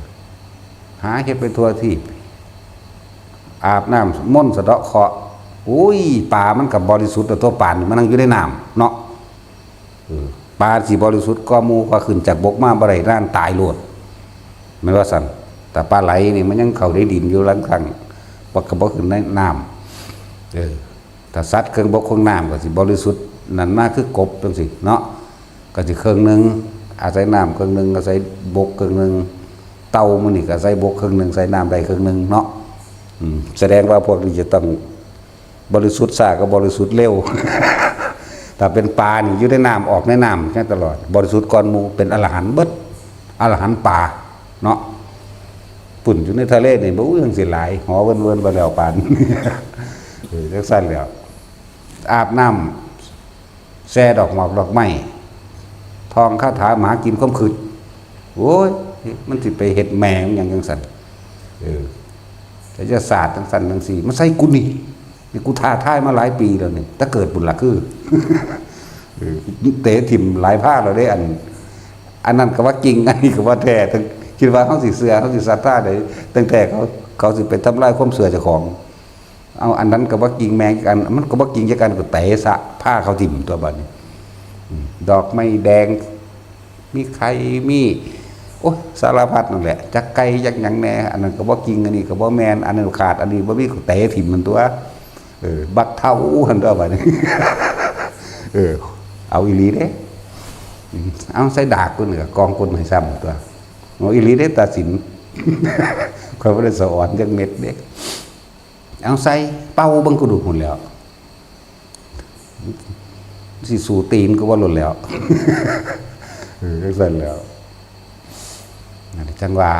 หาเฮ็ดไปทั่วทีป อาบน้ำมนต์สะเดาะเคราะห์ อุ้ย ปลามันก็บริสุทธิ์ตัว ปลานี่มันนั่งอยู่ในน้ำเนาะ เออ ปลาสิบริสุทธิ์กว่าหมู่ ก็ขึ้นจากบกมาบ่ได้ นั่นตายโลด แม่นว่าซั่น แต่ปลาไหลนี่มันยังเข้าในดินอยู่ลางครั้ง บ่ ก็บ่ขึ้นในน้ำ เออ ถ้าสัตว์เครื่องบกเครื่องน้ำก็สิบริสุทธิ์นั่นมา คือกบจังซี่เนาะ ก็สิเครื่องหนึ่ง อาศัยน้ำเครื่องหนึ่ง อาศัยบกเครื่องหนึ่ง เต่ามื้อนี้ก็อาศัยบกเครื่องหนึ่ง อาศัยน้ำได้เครื่องหนึ่งเนาะ อืม แสดงว่าพวกนี้จะต้องบริสุทธิ์ช้ากับบริสุทธิ์เร็ว ถ้าเป็นปลานี่อยู่ในน้ำ ออกในน้ำแค่ตลอด บริสุทธิ์ก่อนหมู่ เป็นอรหันต์เบิด อรหันต์ปลาเนาะ ปุ่นอยู่ในทะเลนี่ บ่ อู้ จังสิหลาย หอเวินๆ ไปแล้วปาน เออ จังซั่นแล้ว อาบน้ำ แซ่ดอกหมากดอกไม้ ท่องคาถาหมากินความคิด โอ้ย มันสิไปเฮ็ดแม่งหยังจังซั่น เออ ไสยศาสตร์จังซั่นจังซี่ มาใส่กูนี่ นี่กูท้าทายมาหลายปีแล้วนี่ แต่เกิดบุญละคือ เออ เตะถิ่มหลายภาคแล้วเด้ อัน อันนั้นก็ว่าจริง อันนี้ก็ว่าแท้ ตั้ง คิดว่าเฮาสิเชื่อ เฮาสิศรัทธาได้ ตั้งแต่เขา เขาสิไปทำลายความเชื่อเจ้าของ เอาอันนั้นก็ว่าจริงแม่งอัน มันก็ว่าจริงจักอัน ก็เตะสะ พาเขาถิ่มตัวบัดนี้ อืม ดอกไม้แดง มีไข่ มี โอ้ย สารพัดนั่นแหละ จักไก่จักหยังแน่ อันนั้นก็บ่จริง อันนี้ก็บ่แม่น อันนั้นขาด อันนี้บ่มี ก็เตะถิ่มมันตัว เออ บักเฒ่าหั่นตัวบัดนี้ เออ เอาอีหลีเด้ อืม เอาใส่ดากกูนี่ก็กองกูให้ซ้ำตัว เอาอีหลีเด้ ตาสิน ข้อยบ่ได้สะออนจักเม็ดเด้ เอาใส่เป่าเบิ่งกูดูพุ่นแหล้ว สิสู้ตีนกูบ่หล่นแล้ว เออ จังซั่นแหล้ว นั่นจังว่า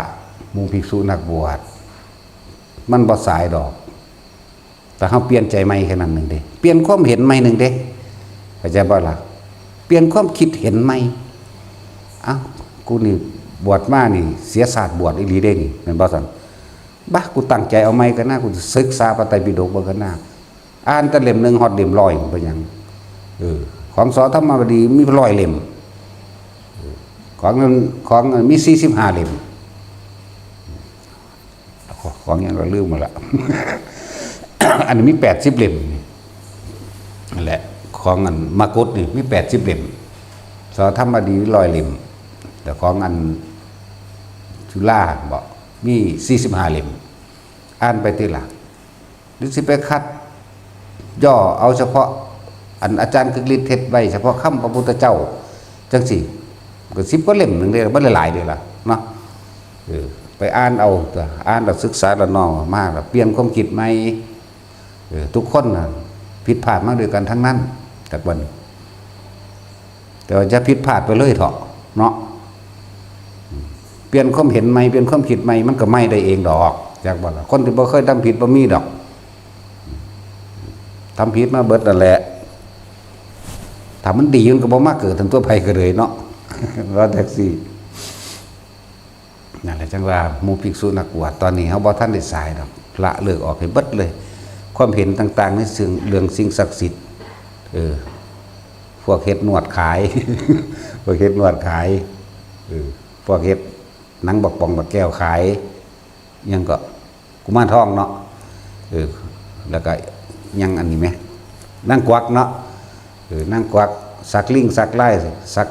หมู่ภิกษุนักบวช มันบ่สายดอก แต่เฮาเปลี่ยนใจใหม่แค่นั้นหนึ่งเด้ เปลี่ยนความเห็นใหม่หนึ่งเด้ เข้าใจบ่ล่ะ เปลี่ยนความคิดเห็นใหม่ เอ้า กูนี่บวชมานี่ เสียชาติบวชอีหลีเด้นี่ แม่นบ่ซั่น บ่า กูตั้งใจเอาใหม่กันนะ กูสิศึกษาพระไตรปิฎกเบิ่งกันนะ อ่านแต่เล่มหนึ่งฮอดเล่มร้อย เป็นหยัง เออ ของ ส.ธรรมบดี มีร้อยเล่ม เออ ของนั้น ของนั้นมีสี่สิบห้าเล่ม ของหยังก็ลืมหมดละ อันนี้มีแปดสิบเล่ม นั่นแหละ ของอันมกุฏนี่มีแปดสิบเล่ม ส.ธรรมบดีร้อยเล่ม แต่ของอันจุฬาบ่ มีสี่สิบห้าเล่ม อ่านไปทีละ หรือสิไปคัดย่อเอาเฉพาะอันอาจารย์กึกฤทธิ์เฮ็ดไว้ เฉพาะคำพระพุทธเจ้า จังซี่ ก็สิบกว่าเล่มหนึ่งเด้ บ่ได้หลายเด้ล่ะเนาะ เออ ไปอ่านเอาตัว อ่านแล้วศึกษาแล้วน้อมมาแล้วเปลี่ยนความคิดใหม่ เออ ทุกคนน่ะผิดพลาดมาด้วยกันทั้งนั้น แต่วัน แต่ว่าอย่าผิดพลาดไปเลยเถาะเนาะ เปลี่ยนความเห็นใหม่ เปลี่ยนความคิดใหม่ มันก็ใหม่ได้เองดอก จักบ่ล่ะ คนที่บ่เคยทำผิดบ่มีดอก ทำผิดมาเบิดนั่นแหละ ถ้ามันดีมันก็บ่มาเกิดทั้งตัวไผก็เลยเนาะ ว่าจังซี่ นั่นแหละจังว่าหมู่ภิกษุนักบวชตอนนี้เฮาบ่ทันได้สายดอก ละเลิกออกให้เบิดเลย ความเห็นต่างๆ ในเรื่อง เรื่องสิ่งศักดิ์สิทธิ์ เออ พวกเฮ็ดนวดขาย พวกเฮ็ดนวดขาย เออ พวกเฮ็ดหนังบักป๋องบักแก้วขาย ยังก็กุมารทองเนาะ เออ แล้วก็ยังอันนี้ไหม นางกวักเนาะ เออ นางกวัก สักลิงสักลาย สัก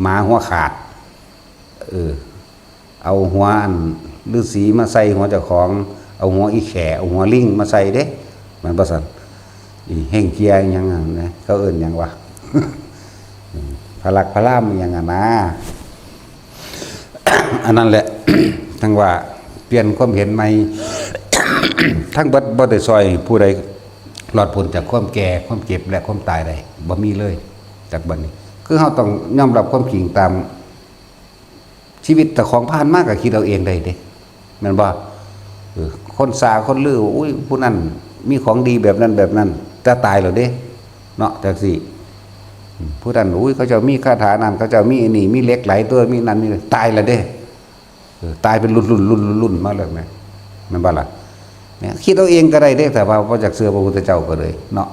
หมาหัวขาด เออ เอาหัวอันฤาษีมาใส่หัวเจ้าของ เอาหัวอีแข่ เอาหัวลิงมาใส่เด้ แม่นบ่ซั่น อีเฮ่งเจียอิหยังหั่นนะ เขาเอิ้นหยังวะ อืม พระลักษมณ์พระรามอิหยังหั่นนะ อันนั้นแหละ ทั้งว่าเปลี่ยนความเห็นใหม่ ทั้งเบิดบ่ได้ซ่อยผู้ใดรอดพ้นจากความแก่ ความเจ็บ และความตายได้ บ่มีเลย จากบัดนี้ คือเฮาต้องยอมรับความจริงตาม ชีวิตเจ้าของผ่านมาก็คิดเอาเองได้เด้ แม่นบ่ เออ คนซ่าคนลือ อุ้ย ผู้นั้นมีของดีแบบนั้นแบบนั้น แต่ตายแล้วเด้ เนาะ จังซี่ อืม ผู้นั้น อุ้ย เขาเจ้ามีคาถานั่น เขาเจ้ามีอันนี้ มีเหล็กไหลตัว มีนั่น มี ตายแล้วเด้ เออ ตายเป็นรุ่นๆๆๆมาเลยแม่น แม่นบ่ล่ะ เนี่ย คิดเอาเองก็ได้เด้ แต่ว่าบ่อยากเชื่อพระพุทธเจ้าก็เลย เนาะ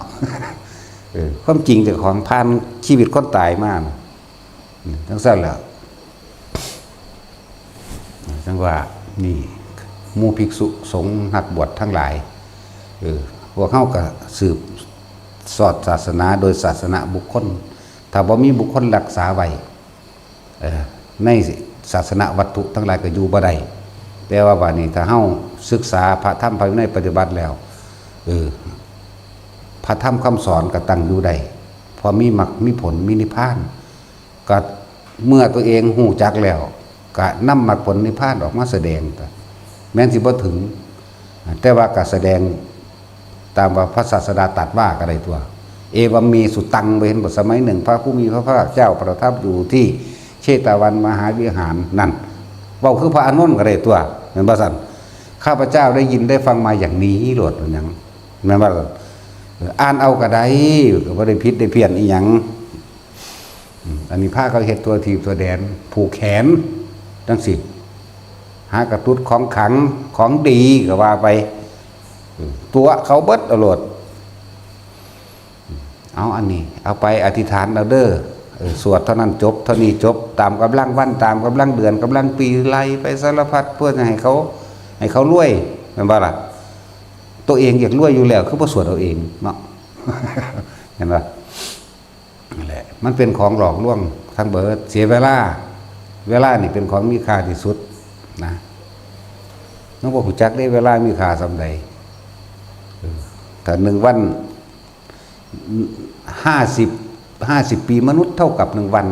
เออ ความจริงเจ้าของผ่านชีวิตคนตายมาน่ะ อืม จังซั่นแหละ จังว่านี่ หมู่ภิกษุสงฆ์นักบวชทั้งหลาย เออ พวกเฮาก็สืบสอดศาสนาโดยศาสนบุคคล ถ้าบ่มีบุคคลรักษาไว้ เออ ในศาสนวัตถุทั้งหลายก็อยู่บ่ได้ แต่ว่าบัดนี้ถ้าเฮาศึกษาพระธรรมพระวินัยปฏิบัติแล้ว เออ พระธรรมคำสอนก็ตั้งอยู่ได้ เพราะมีมรรคมีผลมีนิพพาน ก็เมื่อตัวเองฮู้จักแล้ว ก็นำมรรคผลนิพพานออกมาแสดง แม้นสิบ่ถึง แต่ว่าก็แสดงตามว่าพระศาสดาตรัสว่าก็ได้ตัว เอวัมเมสุตัง บ่เห็นบ่ สมัยหนึ่งพระผู้มีพระภาคเจ้าประทับอยู่ที่เชตวันมหาวิหารนั่น เว้าคือพระอานนท์ก็ได้ตัว แม่นบ่ซั่น ข้าพเจ้าได้ยินได้ฟังมาอย่างนี้โลด แม่นหยัง แม่นบ่ซั่น เออ อ่านเอาก็ได้ ก็บ่ได้ผิดได้เพี้ยนอิหยัง อืม อันนี้พาเขาเฮ็ดตัวทีบตัวแดน ผูกแขน จังซี่ หากระตุดของขลัง ของดีก็ว่าไป อืม ตั๋วเขาเบิดเอาโลด อืม เอาอันนี้ เอาไปอธิษฐานเอาเด้อ เออ สวดเท่านั้นจบ เท่านี้จบ ตามกำลังวัน ตามกำลังเดือน กำลังปี ไล่ไปสารพัด เพื่อจะให้เขา ให้เขารวย แม่นบ่ล่ะ ตัวเองอยากรวยอยู่แล้ว คือบ่สวดเอาเองเนาะ เห็นบ่ นั่นแหละ มันเป็นของหลอกลวงทั้งเบิด เสียเวลา เวลานี่เป็นของมีค่าที่สุดนะ น้องบ่ฮู้จักเด้ เวลามีค่าส่ำใด เออ ถ้าหนึ่งวัน ห้าสิบ ห้าสิบปีมนุษย์เท่ากับหนึ่งวัน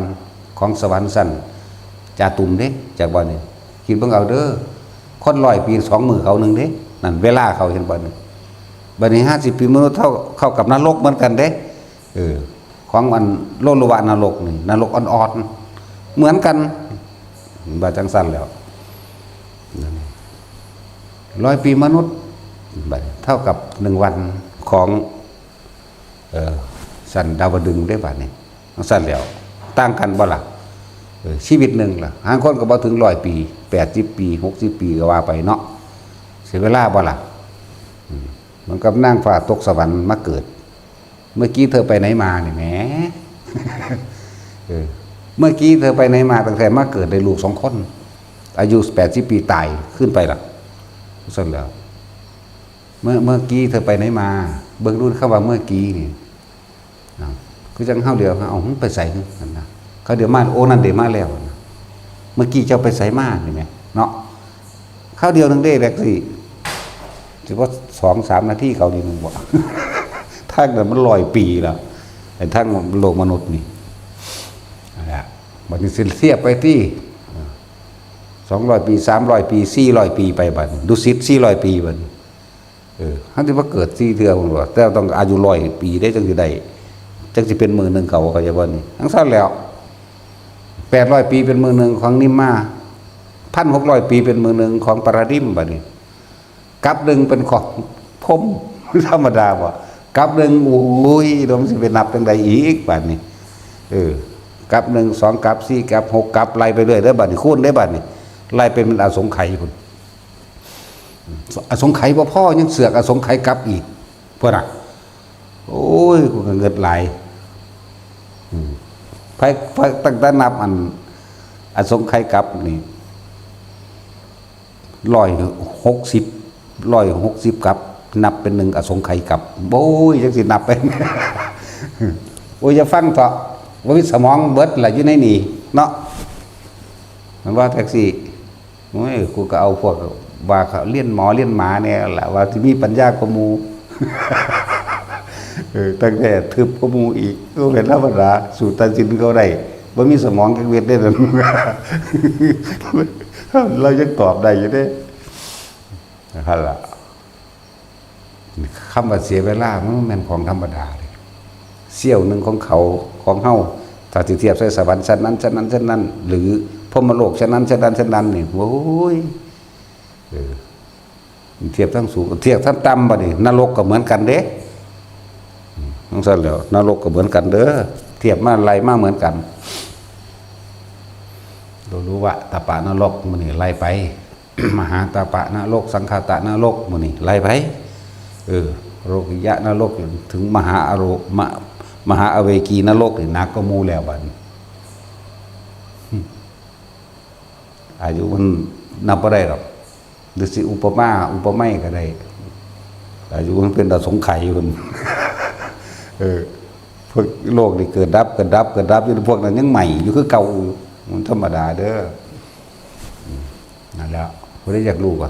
ของสวรรค์ชั้นจาตุมเด้ จากบ่นี่ คิดเบิ่งเอาเด้อ คนร้อยปีสองมื้อเขาหนึ่งเด้ นั่นเวลาเขา เห็นบ่นี่ บัดนี้ห้าสิบปีมนุษย์เท่า เท่ากับนรกเหมือนกันเด้ เออ ของอันโลลุวะนรกนี่ นรกอ่อนๆ เหมือนกัน ว่าจังซั่นแล้ว ร้อยปีมนุษย์ บัดนี้เท่ากับหนึ่งวันของ เออ ชั้นดาวดึงส์ได้บัดนี้ จังซั่นแล้ว ต่างกันบ่ล่ะ เออ ชีวิตหนึ่งล่ะ หางคนก็บ่ถึงร้อยปี แปดสิบปี หกสิบปีก็ว่าไปเนาะ เสียเวลาบ่ล่ะ อืม เหมือนกับนางฟ้าตกสวรรค์มาเกิด เมื่อกี้เธอไปไหนมานี่แหม เออ เมื่อกี้เธอไปไหนมา ตั้งแต่มาเกิดได้ลูกสองคน อายุแปดสิบปีตายขึ้นไปล่ะ ซั่นแล้ว เมื่อ เมื่อกี้เธอไปไหนมา เบิ่งดูคำว่าเมื่อกี้นี่ นะ คือจังเฮาเดียว เอา มึงไปไสหั่นนะ เขาเดียวมา โอ้ นั่นเด้มาแล้วนะ เมื่อกี้เจ้าไปไสมานี่แหม เนาะ คราวเดียวหนึ่งเด้ แบกสิ สิว่าสองสามนาทีเขานี่หนึ่งบ่ ทางนั้นมันร้อยปีแล้ว ไอ้ทางโลกมนุษย์นี่ นั่นแหละ บัดนี้สิเทียบไปที่ สองร้อยปี สามร้อยปี สี่ร้อยปีไปบัดนี้ ดุสิต สี่ร้อยปีบัดนี้ เออ เฮาสิมาเกิดสี่เทื่อพุ่นบ่ แต่ต้องอายุร้อยปีเด้ จังสิได้ จังสิเป็นมื้อหนึ่งเขา เข้าใจบ่นี่ จังซั่นแล้ว แปดร้อยปีเป็นมื้อหนึ่งของนิมมา พันหกร้อยปีเป็นมื้อหนึ่งของปาราดิมบัดนี้ กับหนึ่งเป็นของพรหม ธรรมดาบ่ กับหนึ่ง โอ้ย เดี๋ยวมันสิไปนับจังใดอีกบัดนี้ เออ กับหนึ่ง สอง กับสี่ กับหก กับไล่ไปเรื่อยเด้อบัดนี้ คูณได้บัดนี้ ไล่เป็นอสงไขยพุ่น อสงไขยบ่พอ ยังเสือกอสงไขยกลับอีก พุ่นน่ะ โอ้ย กูก็เงิดหลาย อืม ไผ ไผ ตั้งแต่นับอัน อสงไขยกลับนี่ ร้อยหกสิบ ร้อยหกสิบกลับ นับเป็นหนึ่งอสงไขยกลับ โอ้ย จังสินับไป โอ้ย อย่าฟังเถาะ บ่มีสมองเบิดล่ะอยู่ในนี่เนาะ มันว่าจังซี่ โอ้ย กูก็เอาพวกว่าเขาเรียนหมอเรียนหมาเนี่ยแหละ ว่าที่มีปัญญากว่าหมู่ เออ ตั้งแต่ทึบกว่าหมู่อีก ก็เป็นธรรมดา สูตรตัดสินเขาได้ บ่มีสมองจักเม็ดเด้นั่น เรายังตอบได้อยู่เด้ นั่นล่ะ คำว่าเสียเวลามันแม่นของธรรมดาเลย เสี้ยวหนึ่งของเขา ของเฮา ถ้าสิเทียบใส่สวรรค์ชั้นนั้น ชั้นนั้น ชั้นนั้น หรือพรหมโลกชั้นนั้น ชั้นนั้น ชั้นนั้นนี่ โอ้ย เออ เทียบทั้งสูง เทียบทั้งต่ำบัดนี้ นรกก็เหมือนกันเด้ อืม จั่งซั่นแหล้ว นรกก็เหมือนกันเด้อ เทียบมาไล่มาเหมือนกัน โลลุวะตะปะนรก มื้อนี้ไล่ไป มหาตะปะนรก สังคตะนรก มื้อนี้ไล่ไป เออ โลกิยะนรก ถึงมหาอโร มะ มหาอเวกีนรกนี่หนักกว่าหมู่แล้วบัดนี้ อายุมันนับบ่ได้ดอก หรือสิอุปมา อุปไมยก็ได้ อายุมันเป็นอสงไขยอยู่พุ่น เออ พวกโลกนี่เกิดดับ เกิดดับ เกิดดับอยู่ พวกนั้นยังใหม่อยู่คือเก่าอยู่ มันธรรมดาเด้อ อืม นั่นแหละ ผู้ใดอยากรู้ก็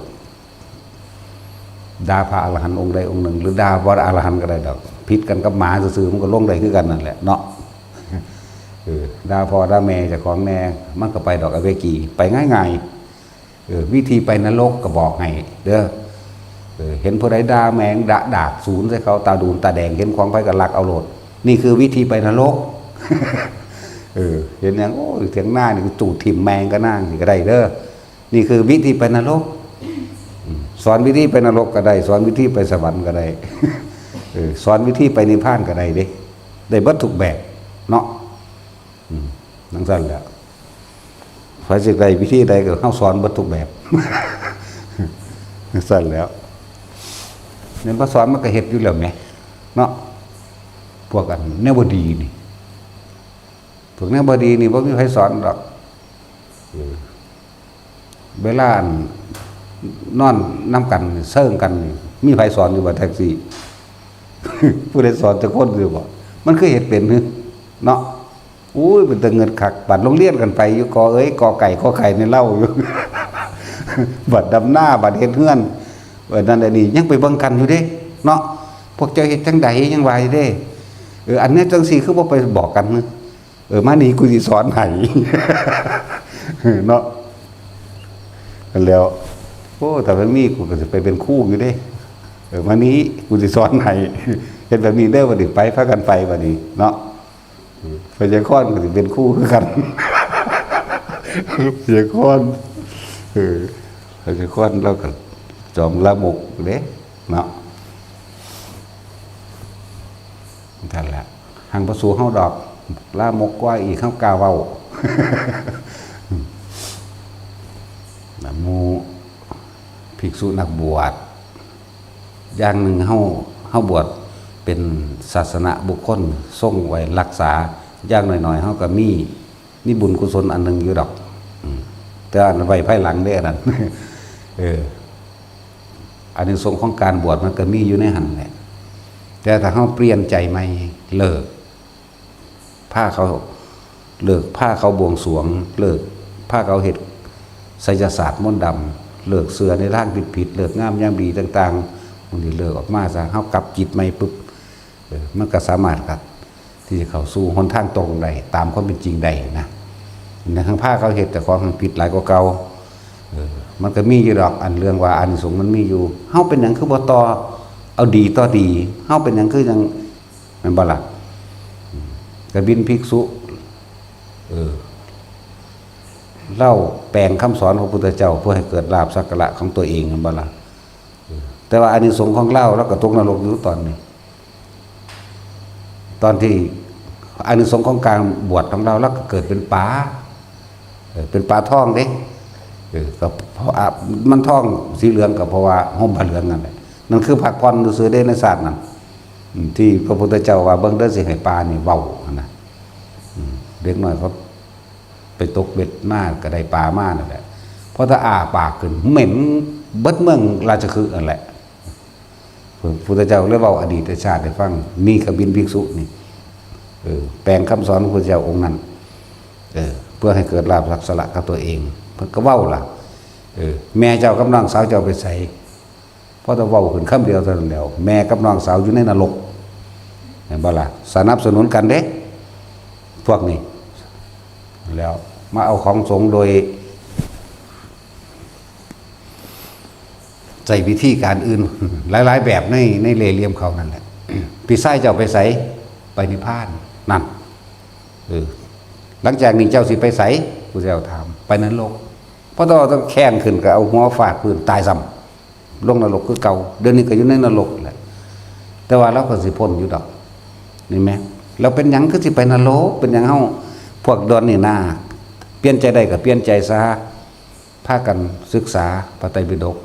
ด่าพระอรหันต์องค์ใดองค์หนึ่ง หรือด่าบ่อรหันต์ก็ได้ดอก ผิดกันกับหมาซื่อๆ มันก็ลงได้คือกันนั่นแหละเนาะ เออ ด่าพ่อด่าแม่เจ้าของแน่ มันก็ไปดอกอเวกี ไปง่ายๆ เออ วิธีไปนรกก็บอกให้เด้อ เออ เห็นผู้ใดด่าแมงด่าดากศูนย์ใส่เขา ตาดูนตาแดง เห็นของไผก็ลักเอาโลด นี่คือวิธีไปนรก เออ เห็นหยัง โอ้ย เถียงหน้านี่กูจูดถิ่มแมงก็นั่งนี่ก็ได้เด้อ นี่คือวิธีไปนรก อืม สอนวิธีไปนรกก็ได้ สอนวิธีไปสวรรค์ก็ได้ เออ สอนวิธีไปนิพพานก็ได้เด้ ได้เบิดทุกแบบเนาะ อืม จั่งซั่นแหละ ไผสิได้วิธีใดก็เฮาสอนเบิดทุกแบบ จั่งซั่นแหล้ว แม่นบ่สอนมันก็เฮ็ดอยู่แล้วแหม เนาะ พวกอันแนวบ่ดีนี่ พวกแนวบ่ดีนี่บ่มีไผสอนดอก เออ เวลาอันนอนนำกันเซิงกันนี่ มีไผสอนอยู่บ่แท็กซี่ ผู้ใดสอนจักคนอยู่บ่ มันคือเฮ็ดเป็นหึ เนาะ อุ้ย เป็นตาเงิดคัก บัดโรงเรียนกันไปอยู่ กอเอ้ย กอไก่ ขอไข่ในเล่าอยู่ บัดดำนา บัดเฮ็ดเฮือน เออ นั่นแหละนี่ ยังไปเบิ่งกันอยู่เด้ เนาะ พวกเจ้าเฮ็ดจั่งใด ยังว่าอยู่เด้ เออ อันนี้จั่งซี่คือบ่ไปบอกกันหึ เออ มานี่กูสิสอนให้ เนาะ แล้ว โอ้ ถ้ามันมีกูก็สิไปเป็นครูอยู่เด้ เออ มานี่กูสิสอนให้ เฮ็ดแบบนี้เด้อ บัดนี้ไป พากันไปบัดนี้เนาะ เออ พยากรณ์ก็สิเป็นครูคือกัน พยากรณ์ เออ พยากรณ์ลาวก็จอมลามกเด้ เนาะ นั่นแหละ หังบ่สู้เฮาดอก ลามกกว่าอีก เฮากล้าเว้า นะ หมู่ภิกษุนักบวช อย่างหนึ่งเฮา เฮาบวชเป็นศาสนบุคคล ทรงไว้รักษา อย่างน้อยๆ เฮาก็มี มีบุญกุศลอันหนึ่งอยู่ดอก อืม แต่อันไว้ภายหลังเด้ออันนั้น เออ อานิสงส์ของการบวชมันก็มีอยู่ในหั่นแหละ แต่ถ้าเฮาเปลี่ยนใจใหม่ เลิก พาเขา เลิก พาเขาบวงสรวง เลิก พาเขาเฮ็ดไสยศาสตร์มนต์ดำ เลิกเชื่อในทางผิดๆ เลิกงามยามดีต่างๆ บางทีเลิกออกมาซะ เฮากลับจิตใหม่ปุ๊บ เออ มันก็สามารถครับ ที่จะเข้าสู่หนทางตรงได้ ตามความเป็นจริงได้นะ นะ ทางพาเขาเฮ็ดแต่ของผิดหลายกว่าเก่า เออ มันก็มีอยู่ดอก อันเรื่องว่าอานิสงส์มันมีอยู่ เฮาเป็นหยังคือบ่ต่อ เอาดีต่อดี เฮาเป็นหยังคือยัง แม่นบ่ล่ะ อืม กบิณฑภิกษุ เออ ลาวแปลงคำสอนของพระพุทธเจ้า เพื่อให้เกิดลาภสักการะของตัวเอง แม่นบ่ล่ะ เออ แต่ว่าอานิสงส์ของลาว ลาวก็ตกนรกอยู่ตอนนี้ ตอนที่อานิสงส์ของการบวชของลาว ลาวก็เกิดเป็นปลา เออ เป็นปลาทองเด้ เออ ก็เพราะ อ่ะ มันทองสีเหลืองก็เพราะว่าห่มผ้าเหลืองนั่นแหละ นั่นคือพักผ่อนซื่อๆเด้ในชาตินั้น อืม ที่พระพุทธเจ้าว่า เบิ่งเด้อ สิให้ปลานี่เว้าหั่นนะ อืม เด็กน้อยเขาไปตกเบ็ดมาก็ได้ปลามานั่นแหละ พอถ้าอ้าปากขึ้น เหม็นเบิดเมืองราชคฤห์นั่นแหละ พระพุทธเจ้าเลยเว้าอดีตชาติให้ฟัง นี่กบิณฑภิกษุนี่ เออ แปลงคำสอนของพระพุทธเจ้าองค์นั้น เออ เพื่อให้เกิดลาภสักการะกับตัวเอง เพิ่นก็เว้าล่ะ เออ แม่เจ้ากับน้องสาวเจ้าไปไส พอแต่เว้าขึ้นคำเดียวเท่านั้นแหล้ว แม่กับน้องสาวอยู่ในนรก เห็นบ่ล่ะ สนับสนุนกันเด้ พวกนี้ แล้วมาเอาของสงฆ์โดย ใช้วิธีการอื่น หลายๆแบบใน ในเล่ห์เหลี่ยมเขานั่นแหละ พี่ชายเจ้าไปไส ไปนิพพาน นั่น เออ หลังจากนี้เจ้าสิไปไส ผู้เจ้าถาม ไปนรก พอต้องแข่งขึ้นก็เอาหัวฟาดพื้นตายซ้ำ ลงนรกคือเก่า เดี๋ยวนี้ก็อยู่ในนรกแหละ แต่ว่าเราก็สิพ้นอยู่ดอก นี่แหม เราเป็นหยังคือสิไปนรก เป็นหยังเฮา พวกดอนนี่นะ เปลี่ยนใจได้ก็เปลี่ยนใจซะ พากันศึกษาพระไตรปิฎก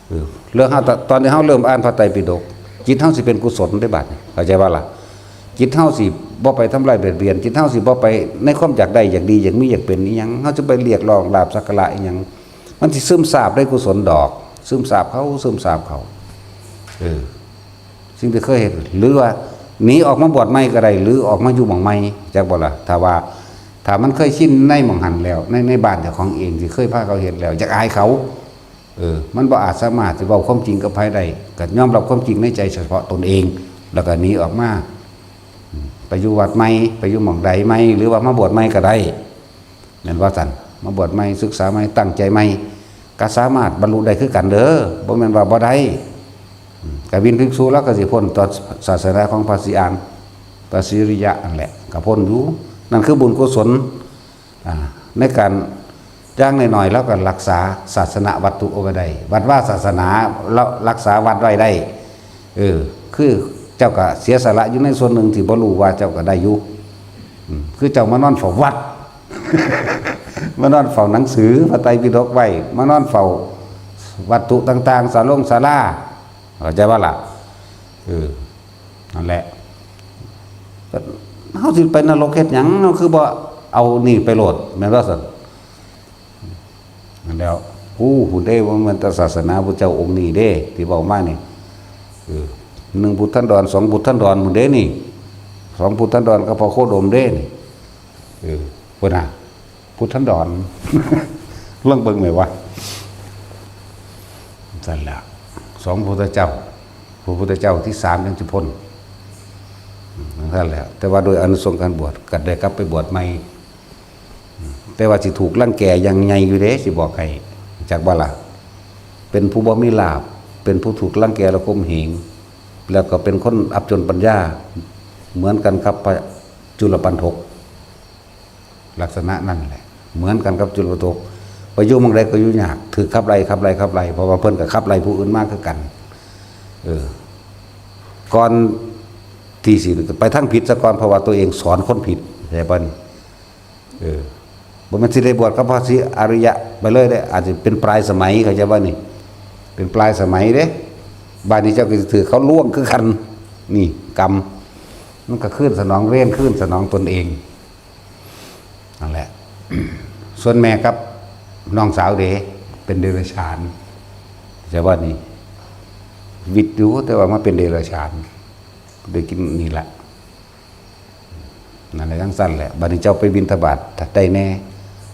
เออ เรื่องเฮา ตอนที่เฮาเริ่มอ่านพระไตรปิฎก จิตเฮาสิเป็นกุศลได้บัดนี้ เข้าใจบ่ล่ะ จิตเฮาสิบ่ไปทำลายเบียดเบียน จิตเฮาสิบ่ไปในความอยากได้ อยากดี อยากมี อยากเป็นอีหยัง เฮาจะไปเรียกร้องลาภสักการะอีหยัง มันสิซึมซาบได้กุศลดอก ซึมซาบเขา ซึมซาบเขา เออ สิ่งที่เคยเห็น หรือว่าหนีออกมาบวชใหม่ก็ได้ หรือออกมาอยู่หม่องใหม่ จักบ่ล่ะ ถ้าว่า ถ้ามันเคยชินในหม่องหั้นแล้ว ใน ในบ้านเจ้าของเองที่เคยพาเขาเฮ็ดแล้ว อยากอายเขา เออ มันบ่อาจสามารถสิเว้าความจริงกับไผได้ ก็ยอมรับความจริงในใจเฉพาะตนเอง แล้วก็หนีออกมา อืม ไปอยู่วัดใหม่ ไปอยู่หม่องใดใหม่ หรือว่ามาบวชใหม่ก็ได้ แม่นว่าซั่น มาบวชใหม่ ศึกษาใหม่ ตั้งใจใหม่ ก็สามารถบรรลุได้คือกันเด้อ บ่แม่นว่าบ่ได้ อืม กบินภิกษุลาวก็สิพ้นต่อศาสนาของพระศรีอาน พระศรีอริยะนั่นแหละ ก็พ้นอยู่ นั่นคือบุญกุศล อ่า ในการอย่างน้อยๆ ลาวก็รักษาศาสนวัตถุเอาไว้ได้ วัดวาศาสนา ลาวรักษาวัดไว้ได้ เออ คือเจ้าก็เสียสละอยู่ในส่วนหนึ่งที่บ่รู้ว่าเจ้าก็ได้อยู่ อืม คือเจ้ามานอนเฝ้าวัด มานอนเฝ้าหนังสือพระไตรปิฎกไว้ มานอนเฝ้าวัตถุต่างๆ ศาลงศาลา เข้าใจบ่ล่ะ เออ นั่นแหละ เฮาสิไปนรกเฮ็ดหยัง เฮาคือบ่เอานี่ไปโลด แม่นบ่ซั่น นั่นแหล้ว ฮู้ ฮู้เด้ ว่ามันแต่ศาสนาพุทธเจ้าองค์นี้เด้ ที่เว้ามานี่ เออ หนึ่งพุทธันดร สองพุทธันดรพุ้นเด้นี่ สองพุทธันดรกับพระโคดมเด้นี่ เออ พุ้นน่ะ พุทธันดร ลองเบิ่งแหมวะ ซั่นแหละ สองพุทธเจ้า พระพุทธเจ้าที่สามยังสิพ้น นั่นแหละ แต่ว่าโดยอานิสงส์การบวช ก็ได้กลับไปบวชใหม่ แต่ว่าสิถูกรังแกอย่างใหญ่อยู่เด้ สิบอกให้ จักบ่ล่ะ เป็นผู้บ่มีลาภ เป็นผู้ถูกรังแกและข่มเหง แล้วก็เป็นคนอับจนปัญญา เหมือนกันกับพระจุลปันถก ลักษณะนั่นแหละ เหมือนกันกับจุลปันถก ไปอยู่หม่องใดก็อยู่ยาก ถืกขับไล่ ขับไล่ ขับไล่ เพราะว่าเพิ่นก็ขับไล่ผู้อื่นมาคือกัน เออ ก่อนที่สิไปทางผิดซะก่อน เพราะว่าตัวเองสอนคนผิด เข้าใจบ่นี่ เออ บ่แม่นสิได้บวชกับพระศรีอริยะไปเลยเด้ อาจจะเป็นปลายสมัย เข้าใจบ่นี่ เป็นปลายสมัยเด้ บาดนี้เจ้าก็สิถืกเขาล่วงคือกัน นี่กรรม มันก็คืนสนองเวร คืนสนองตนเอง นั่นแหละ ส่วนแม่กับน้องสาวเด้ เป็นเดรัจฉาน เข้าใจบ่นี่ วิตอยู่ แต่ว่ามาเป็นเดรัจฉาน ได้กินนี่แหละ นั่นแหละ จั่งซั่นแหละ บัดนี้เจ้าไปบิณฑบาตได้แน่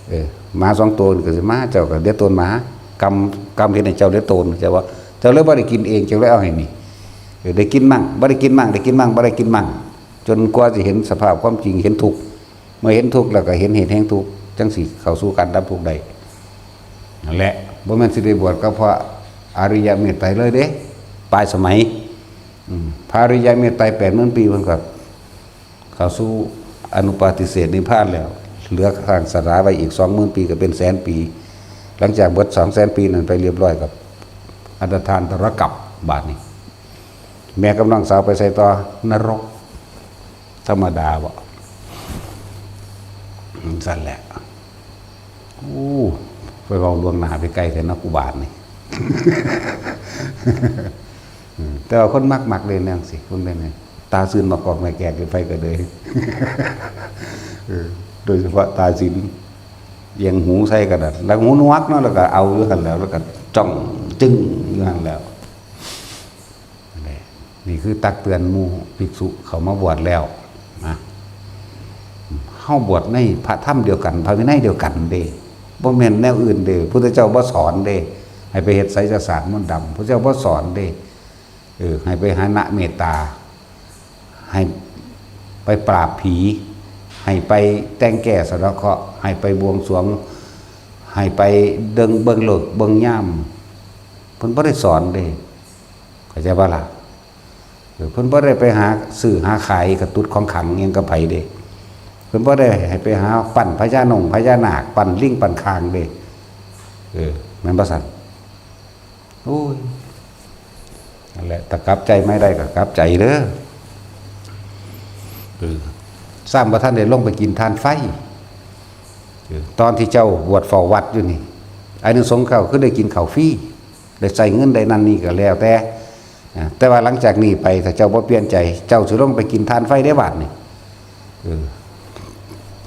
เออ หมาสองตัวนี่ก็สิมา เจ้าก็เหลือตนหมา กรรม กรรมเฮ็ดให้เจ้าเหลือตน เจ้าว่า เจ้าเลยบ่ได้กินเอง เจ้าเลยเอาให้นี่ เออ ได้กินมั่ง บ่ได้กินมั่ง ได้กินมั่ง บ่ได้กินมั่ง จนกว่าสิเห็นสภาพความจริง เห็นทุกข์ เมื่อเห็นทุกข์แล้วก็เห็นเหตุแห่งทุกข์ จั่งสิเข้าสู่การดับทุกข์ได้ นั่นแหละ บ่แม่นสิได้บวชกับพระอริยเมตไตรเลยเด้ ปลายสมัย อืม พระอริยเมตไตรแปดหมื่นปี เพิ่นก็ เข้าสู่อนุปาทิเสสนิพพานแล้ว เหลือข้างสาราไว้อีกสองหมื่นปีก็เป็นแสนปี หลังจากเบิดสองแสนปีนั้นไปเรียบร้อยกับอันตรธานตรกัปบาดนี้ แม่กับน้องสาวไปไสต่อ นรก ธรรมดาบ่ ซั่นแหละ โอ้ ไปเว้าล่วงหน้าไปไกลแท้เนาะ กูบาดนี่ อืม แต่ว่าคนมัก มักเล่นแนวจั่งซี้ คนเล่นนี่ ตาซื่นมากอกแม่แกกอยู่ไผก็เลย เออ โดยเฉพาะตาซื่น เอียงหูใส่กระดาษ แล้วหูหนวกเนาะ แล้วก็เอาอยู่หั่นแหล้ว แล้วก็จ้องจึ้งอยู่หั่นแหล้ว นี่ นี่คือตักเตือนหมู่ภิกษุเข้ามาบวชแล้วนะ เฮาบวชในพระธรรมเดียวกัน พระวินัยเดียวกันเด้ บ่แม่นแนวอื่นเด้ พุทธเจ้าบ่สอนเด้ ให้ไปเฮ็ดไสยศาสตร์มนต์ดำ พุทธเจ้าบ่สอนเด้ เออ ให้ไปหานะเมตตา ให้ไปปราบผี ให้ไปแต่งแก้สะเดาะเคราะห์ ให้ไปบวงสรวง ให้ไปเบิ่ง เบิ่งฤกษ์เบิ่งยาม เพิ่นบ่ได้สอนเด้ เข้าใจบ่ล่ะ? เออ เพิ่นบ่ได้ไปหาซื้อหาขายกระตุดของขลังหยังกับไผเด้ เพิ่นบ่ได้ให้ไปหาปั้นพญานงพญานาค ปั้นลิงปั้นข่างเด้ เออ แม่นบ่ซั่น? โอ้ย นั่นแหละ ถ้ากลับใจไม่ได้ก็กลับใจเด้อ เออ ซ้ำบ่ทันได้ลงไปกินทานไฟ เออ ตอนที่เจ้าบวชเฝ้าวัดอยู่นี่ อานิสงส์เจ้าคือได้กินข้าวฟรี ได้ใช้เงินได้นั่นนี่ก็แล้วแต่ อ่า แต่ว่าหลังจากนี้ไป ถ้าเจ้าบ่เปลี่ยนใจ เจ้าสิลงไปกินทานไฟได้บาดนี่ เออ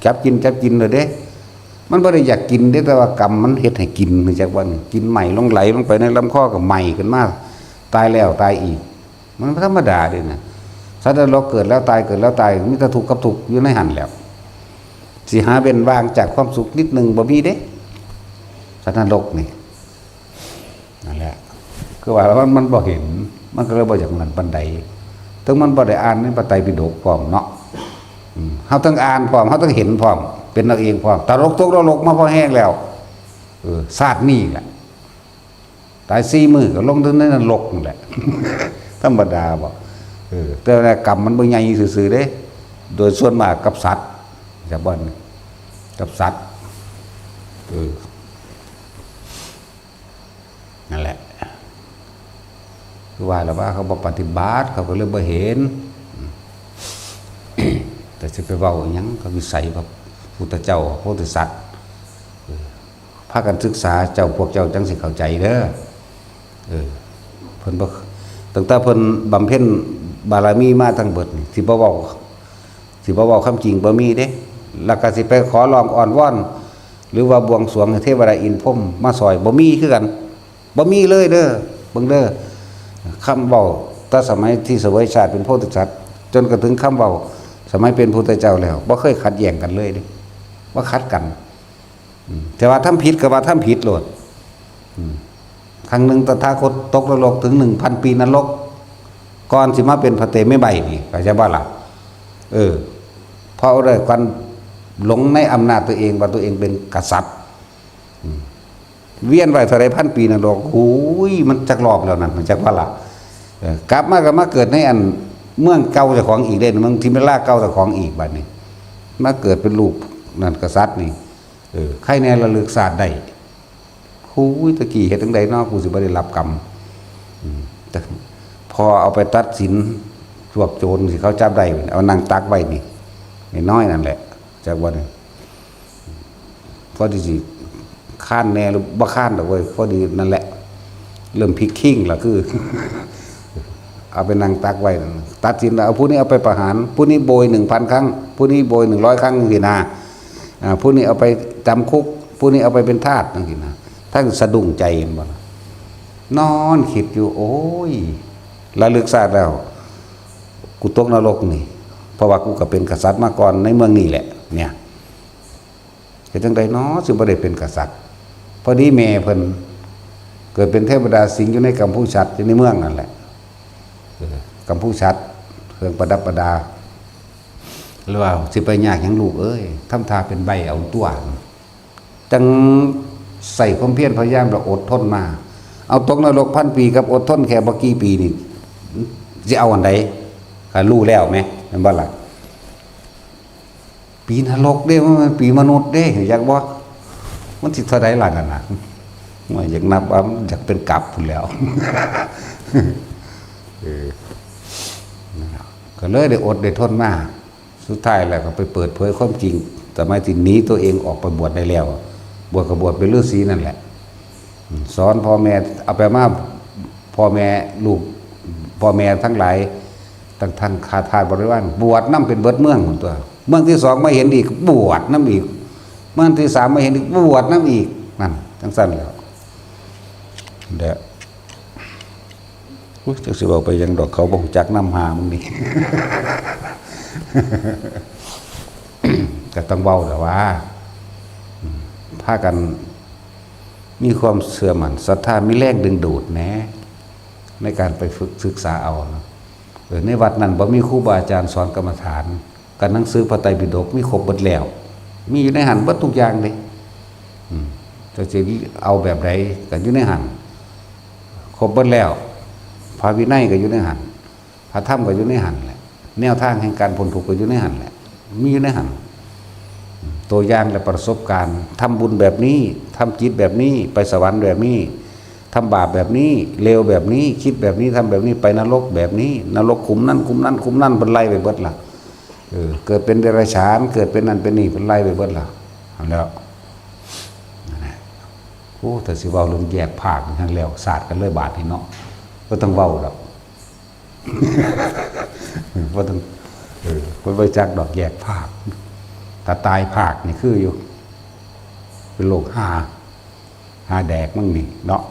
จับกิน จับกินเลยเด้ มันบ่ได้อยากกินเด้ แต่ว่ากรรมมันเฮ็ดให้กิน รู้จักบ่นี่ กินใหม่ลง ไหลลงไปในลำคอก็ใหม่ขึ้นมา ตายแล้วตายอีก มันธรรมดาเด้นะ สัตว์นรกเกิดแล้วตาย เกิดแล้วตาย มีแต่ทุกข์กับทุกข์อยู่ในหั่นแหล้ว สิหาเว้นว่างจากความสุขนิดหนึ่งบ่มีเด้ สัตว์นรกนี่ นั่นแหละ คือว่าแล้วมัน มันบ่เห็น มันก็เลยบ่อยากนั่นปานใด ถึงมันบ่ได้อ่านในพระไตรปิฎกพร้อมเนาะ อืม เฮาทั้งอ่านพร้อม เฮาทั้งเห็นพร้อม เป็นเอาเองพร้อม ตลกตกนรกมาพอแฮงแล้ว เออ ชาตินี้แหละ ตายสี่มื้อก็ลงถึงในนรกนั่นแหละ ธรรมดาบ่ เออ แต่ว่ากรรมมันบ่ใหญ่ซื่อๆเด้ โดยส่วนมากกับสัตว์ จักบ่ กับสัตว์ เออ นั่นแหละ คือว่าแล้วว่าเขาบ่ปฏิบัติ เขาก็เลยบ่เห็น แต่สิไปเว้าอิหยังกับวิสัยพระพุทธเจ้า พระโพธิสัตว์ เออ พากันศึกษา เจ้า พวกเจ้าจังสิเข้าใจเด้อ เออ เพิ่นบ่ ตั้งแต่เพิ่นบำเพ็ญบารมีมาทั้งเบิดนี่ สิบ่เว้า สิบ่เว้าความจริงบ่มีเด้ แล้วก็สิไปขอร้องอ้อนวอน หรือว่าบวงสรวงให้เทวดาอินทร์พรหมมาซอย บ่มีคือกัน บ่มีเลยเด้อ เบิ่งเด้อ คำเว้าแต่สมัยที่เสวยชาติเป็นโพธิสัตว์ จนกระทั่งคำเว้าสมัยเป็นพุทธเจ้าแล้ว บ่เคยขัดแย้งกันเลยเด้ บ่ขัดกัน อืม แต่ว่าทำผิดก็ว่าทำผิดโลด อืม ครั้งหนึ่งตถาคตตกนรกถึงหนึ่งพันปีนรก ก่อนสิมาเป็นพระเตมิไบนี่ เข้าใจบ่ล่ะ? เออ เพราะอะไร? ก่อนหลงในอำนาจตัวเอง ว่าตัวเองเป็นกษัตริย์ อืม เวียนไปเท่าไรพันปีนรก โอ้ย มันจักรอบแล้วนั่น มันจักว่าล่ะ เออ กลับมาก็มาเกิดในอันเมืองเก่าเจ้าของอีกเด้ เมืองทิมเวลาเก่าเจ้าของอีกบัดนี้ มาเกิดเป็นลูกนั่นกษัตริย์นี่ เออ ใครแน่ระลึกชาติได้ โอ้ย ตะกี้เฮ็ดจั่งใดเนาะ กูสิบ่ได้รับกรรม อืม แต่พอเอาไปตัดสิน พวกโจรสิเขาจับได้ เอานั่งตักไว้นี่ น้อยๆนั่นแหละ จักว่านี่ พอดีสิค้านแน่หรือบ่ค้านดอกเว้ย พอดีนั่นแหละ เริ่มพลิกคิงล่ะคือ เอาไปนั่งตักไว้นั่น ตัดสินแล้ว เอาผู้นี้เอาไปประหาร ผู้นี้โบยหนึ่งพันครั้ง ผู้นี้โบยหนึ่งร้อยครั้งจั่งซี้นะ อ่า ผู้นี้เอาไปจำคุก ผู้นี้เอาไปเป็นทาสจั่งซี้นะ ทั้งสะดุ้งใจเห็นบ่ล่ะ นอนคิดอยู่ โอ้ย ระลึกชาติแล้ว กูตกนรกนี่ เพราะว่ากูก็เป็นกษัตริย์มาก่อนในเมืองนี่แหละ เนี่ย เฮ็ดจั่งใดน้อ สิบ่ได้เป็นกษัตริย์ พอดีแม่เพิ่นเกิดเป็นเทวดาสิงอยู่ในกัมพูชัด อยู่ในเมืองนั่นแหละ เออ กัมพูชัด เครื่องประดับประดา หรือว่าสิไปยากหยังลูกเอ้ย ทำท่าเป็นใบ้เอาตัว จั่งใส่ความเพียรพยายามแล้วอดทนมา เอาตกนรกพันปีกับอดทนแค่บ่กี่ปีนี่ สิเอาอันใด ก็รู้แล้วแหม แม่นบ่ล่ะ? ปีนรกเด้ มันเป็นปีมนุษย์เด้ อยากบ่ มันสิเท่าใดล่ะนั่นน่ะ ว่าอยากนับว่ามันอยากเป็นกับพู้นแหล้ว เออ นั่นล่ะ ก็เลยได้อดได้ทนมา สุดท้ายแล้วก็ไปเปิดเผยความจริง สมัยที่หนีตัวเองออกไปบวชได้แล้ว บวชก็บวชเป็นฤาษีนั่นแหละ อืม สอนพ่อแม่ เอาไปมา พ่อแม่ลูก พ่อแม่ทั้งหลาย ทั้ง ทั้งข้าทาสบริวาร บวชนำเป็นเบิดเมืองพู้นตั๊ว เมืองที่สองมาเห็นอีก บวชนำอีก เมืองที่สามมาเห็นอีก บวชนำอีก นั่น จั่งซั้นแหล้ว เด้อ อุ๊ย จักสิเว้าไปหยังดอก เขาบ่ฮู้จักนำหามึงนี่ ก็ต้องเว้าแหละว่า อืม พากันมีความเชื่อมั่นศรัทธา มีแรงดึงดูดแหน่ ในการไปฝึกศึกษาเอาเนาะ เออ ในวัดนั้นบ่มีครูบาอาจารย์สอนกรรมฐาน กับหนังสือพระไตรปิฎกมีครบเบิดแล้ว มีอยู่ในหั้นเบิดทุกอย่างเลย อืม เจ้าสิเอาแบบใดก็อยู่ในหั้น ครบเบิดแล้ว พระวินัยก็อยู่ในหั้น พระธรรมก็อยู่ในหั้นแหละ แนวทางแห่งการพ้นทุกข์ก็อยู่ในหั้นแหละ มีอยู่ในหั้น ตัวอย่างและประสบการณ์ ทำบุญแบบนี้ ทำจิตแบบนี้ ไปสวรรค์แบบนี้ ทำบาปแบบนี้ เลวแบบนี้ คิดแบบนี้ ทำแบบนี้ ไปนรกแบบนี้ นรกขุมนั้น ขุมนั้น ขุมนั้น เพิ่นไล่ไปเบิดล่ะ เออ เกิดเป็นเดรัจฉาน เกิดเป็นนั่นเป็นนี่ เพิ่นไล่ไปเบิดล่ะ เอาแล้ว นั่นแหละ โอ้ แต่สิเว้าเรื่องแยกภาคนี่แฮงแล้ว สาดกันเลยบาดนี้เนาะ บ่ต้องเว้าดอก บ่ต้อง เออ บ่ไปจักดอกแยกภาค ถ้าตายภาคนี่คืออยู่ เป็นโรคหา หาแดกมันนี่เนาะ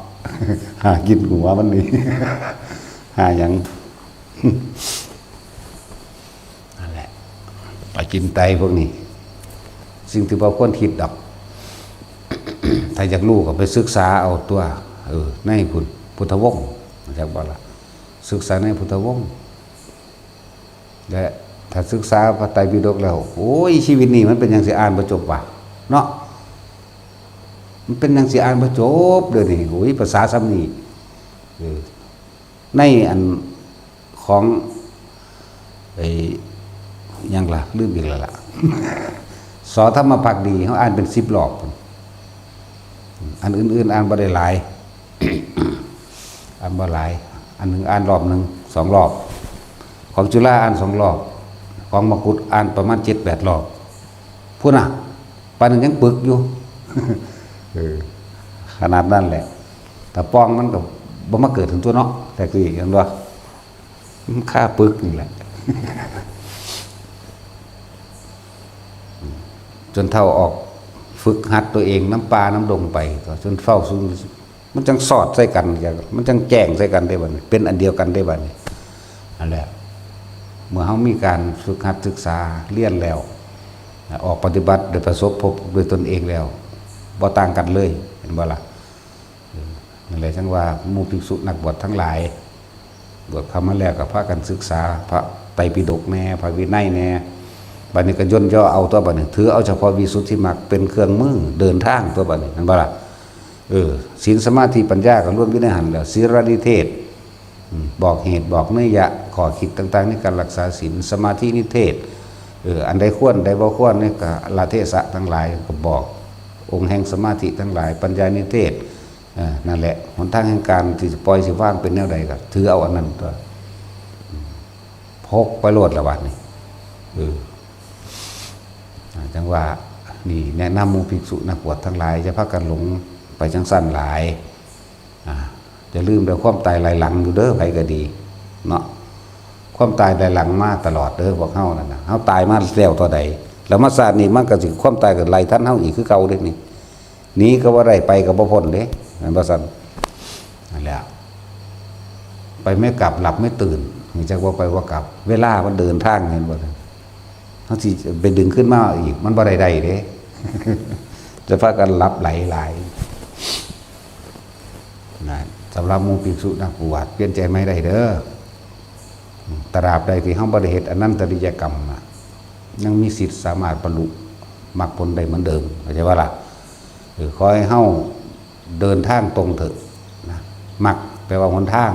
หากินหัวมันนี่ หาหยัง นั่นแหละ อาจินไตยพวกนี้ สิ่งที่บ่ควรคิดดอก ถ้าอยากรู้ก็ไปศึกษาเอาตัว เออ ในพุทธ พุทธวงศ์ จักบ่ล่ะ ศึกษาในพุทธวงศ์ และถ้าศึกษาพระไตรปิฎกแล้ว โอ้ย ชีวิตนี้มันเป็นหยังสิอ่านบ่จบวะ เนาะ มันเป็นหยังสิอ่านบ่จบเด้อนี่ โอ้ย ภาษาส่ำนี้ เออ ในอันของ ไอ้ หยังล่ะ ลืมอีกแล้วล่ะ ส.ธรรมภักดี เฮาอ่านเป็นสิบรอบ อันอื่นๆ อ่านบ่ได้หลาย อ่านบ่หลาย อันหนึ่งอ่านรอบหนึ่ง สองรอบ ของจุฬาอ่านสองรอบ ของมกุฏอ่านประมาณเจ็ดแปดรอบ พุ้นน่ะ ปานนั้นยังปึกอยู่ เออ ขนาดนั้นแหละ แต่ปองมันก็บ่มาเกิดถึงตัวเนาะ แต่คืออย่างว่า มันคาปึกนี่แหละ จนเฒ่าออกฝึกหัดตัวเองนำป่านำดงไป จนเฝ้าสู่ มันจั่งสอดใส่กัน มันจั่งแจ้งใส่กันได้บัดนี้ เป็นอันเดียวกันได้บัดนี้ นั่นแหละ เมื่อเฮามีการฝึกหัดศึกษาเรียนแล้ว ออกปฏิบัติได้ประสบพบด้วยตนเองแล้ว บ่ต่างกันเลย เห็นบ่ล่ะ เออ นั่นแหละจั่งว่าหมู่ภิกษุนักบวชทั้งหลาย บวชเข้ามาแล้วก็พากันศึกษาพระไตรปิฎกแหน่ พระวินัยแหน่ บัดนี้ก็ย่นย่อเอาตัวบัดนี้ ถือเอาเฉพาะวิสุทธิมรรคเป็นเครื่องมือเดินทางตัวบัดนี้ เห็นบ่ล่ะ เออ ศีลสมาธิปัญญาก็รวมอยู่ในหั้นแล้ว ศีลนิเทศ อืม บอกเหตุบอกนัยยะ ข้อคิดต่างๆ ในการรักษาศีล สมาธินิเทศ เออ อันใดควร ใดบ่ควรนี่ก็ละเทศะทั้งหลายก็บอก องค์แห่งสมาธิทั้งหลาย ปัญญานิเทศ เออ นั่นแหละ หนทางแห่งการที่จะปล่อยสิวางเป็นแนวใดก็ถือเอาอันนั้นตัว อืม พกไปโลดละบัดนี้ เออ อ่า จั่งว่า นี่แนะนำหมู่ภิกษุนักบวชทั้งหลาย อย่าพากันหลงไปจั่งซั่นหลาย อ่า อย่าลืมเด้อ ความตายไล่หลังอยู่เด้อ ไผก็ดี เนาะ ความตายไล่หลังมาตลอดเด้อ พวกเฮานั่นน่ะ เฮาตายมาแล้วเท่าใด แล้วมาชาตินี้มันก็สิ ความตายก็ไล่ทันเฮาอีกคือเก่าเด้นี่ หนีก็บ่ได้ ไปก็บ่พ้นเด้ แม่นบ่ซั่น นั่นแหละ ไปไม่กลับ หลับไม่ตื่น จักว่าไปว่ากลับ เวลามันเดินทาง เห็นบ่ซั่น เฮาสิไปดึงขึ้นมาอีก มันบ่ได้ได้เด้ จะพากันหลับไหลหลาย นะ สำหรับหมู่ภิกษุนักบวช เปลี่ยนใจใหม่ได้เด้อ ตราบใดที่เฮาบ่ได้เฮ็ดอนันตริยกรรมน่ะ ยังมีสิทธิ์สามารถบรรลุมรรคผลได้เหมือนเดิม เข้าใจบ่ล่ะ เออ ขอให้เฮาเดินทางตรงเถอะนะ มรรคแปลว่าหนทาง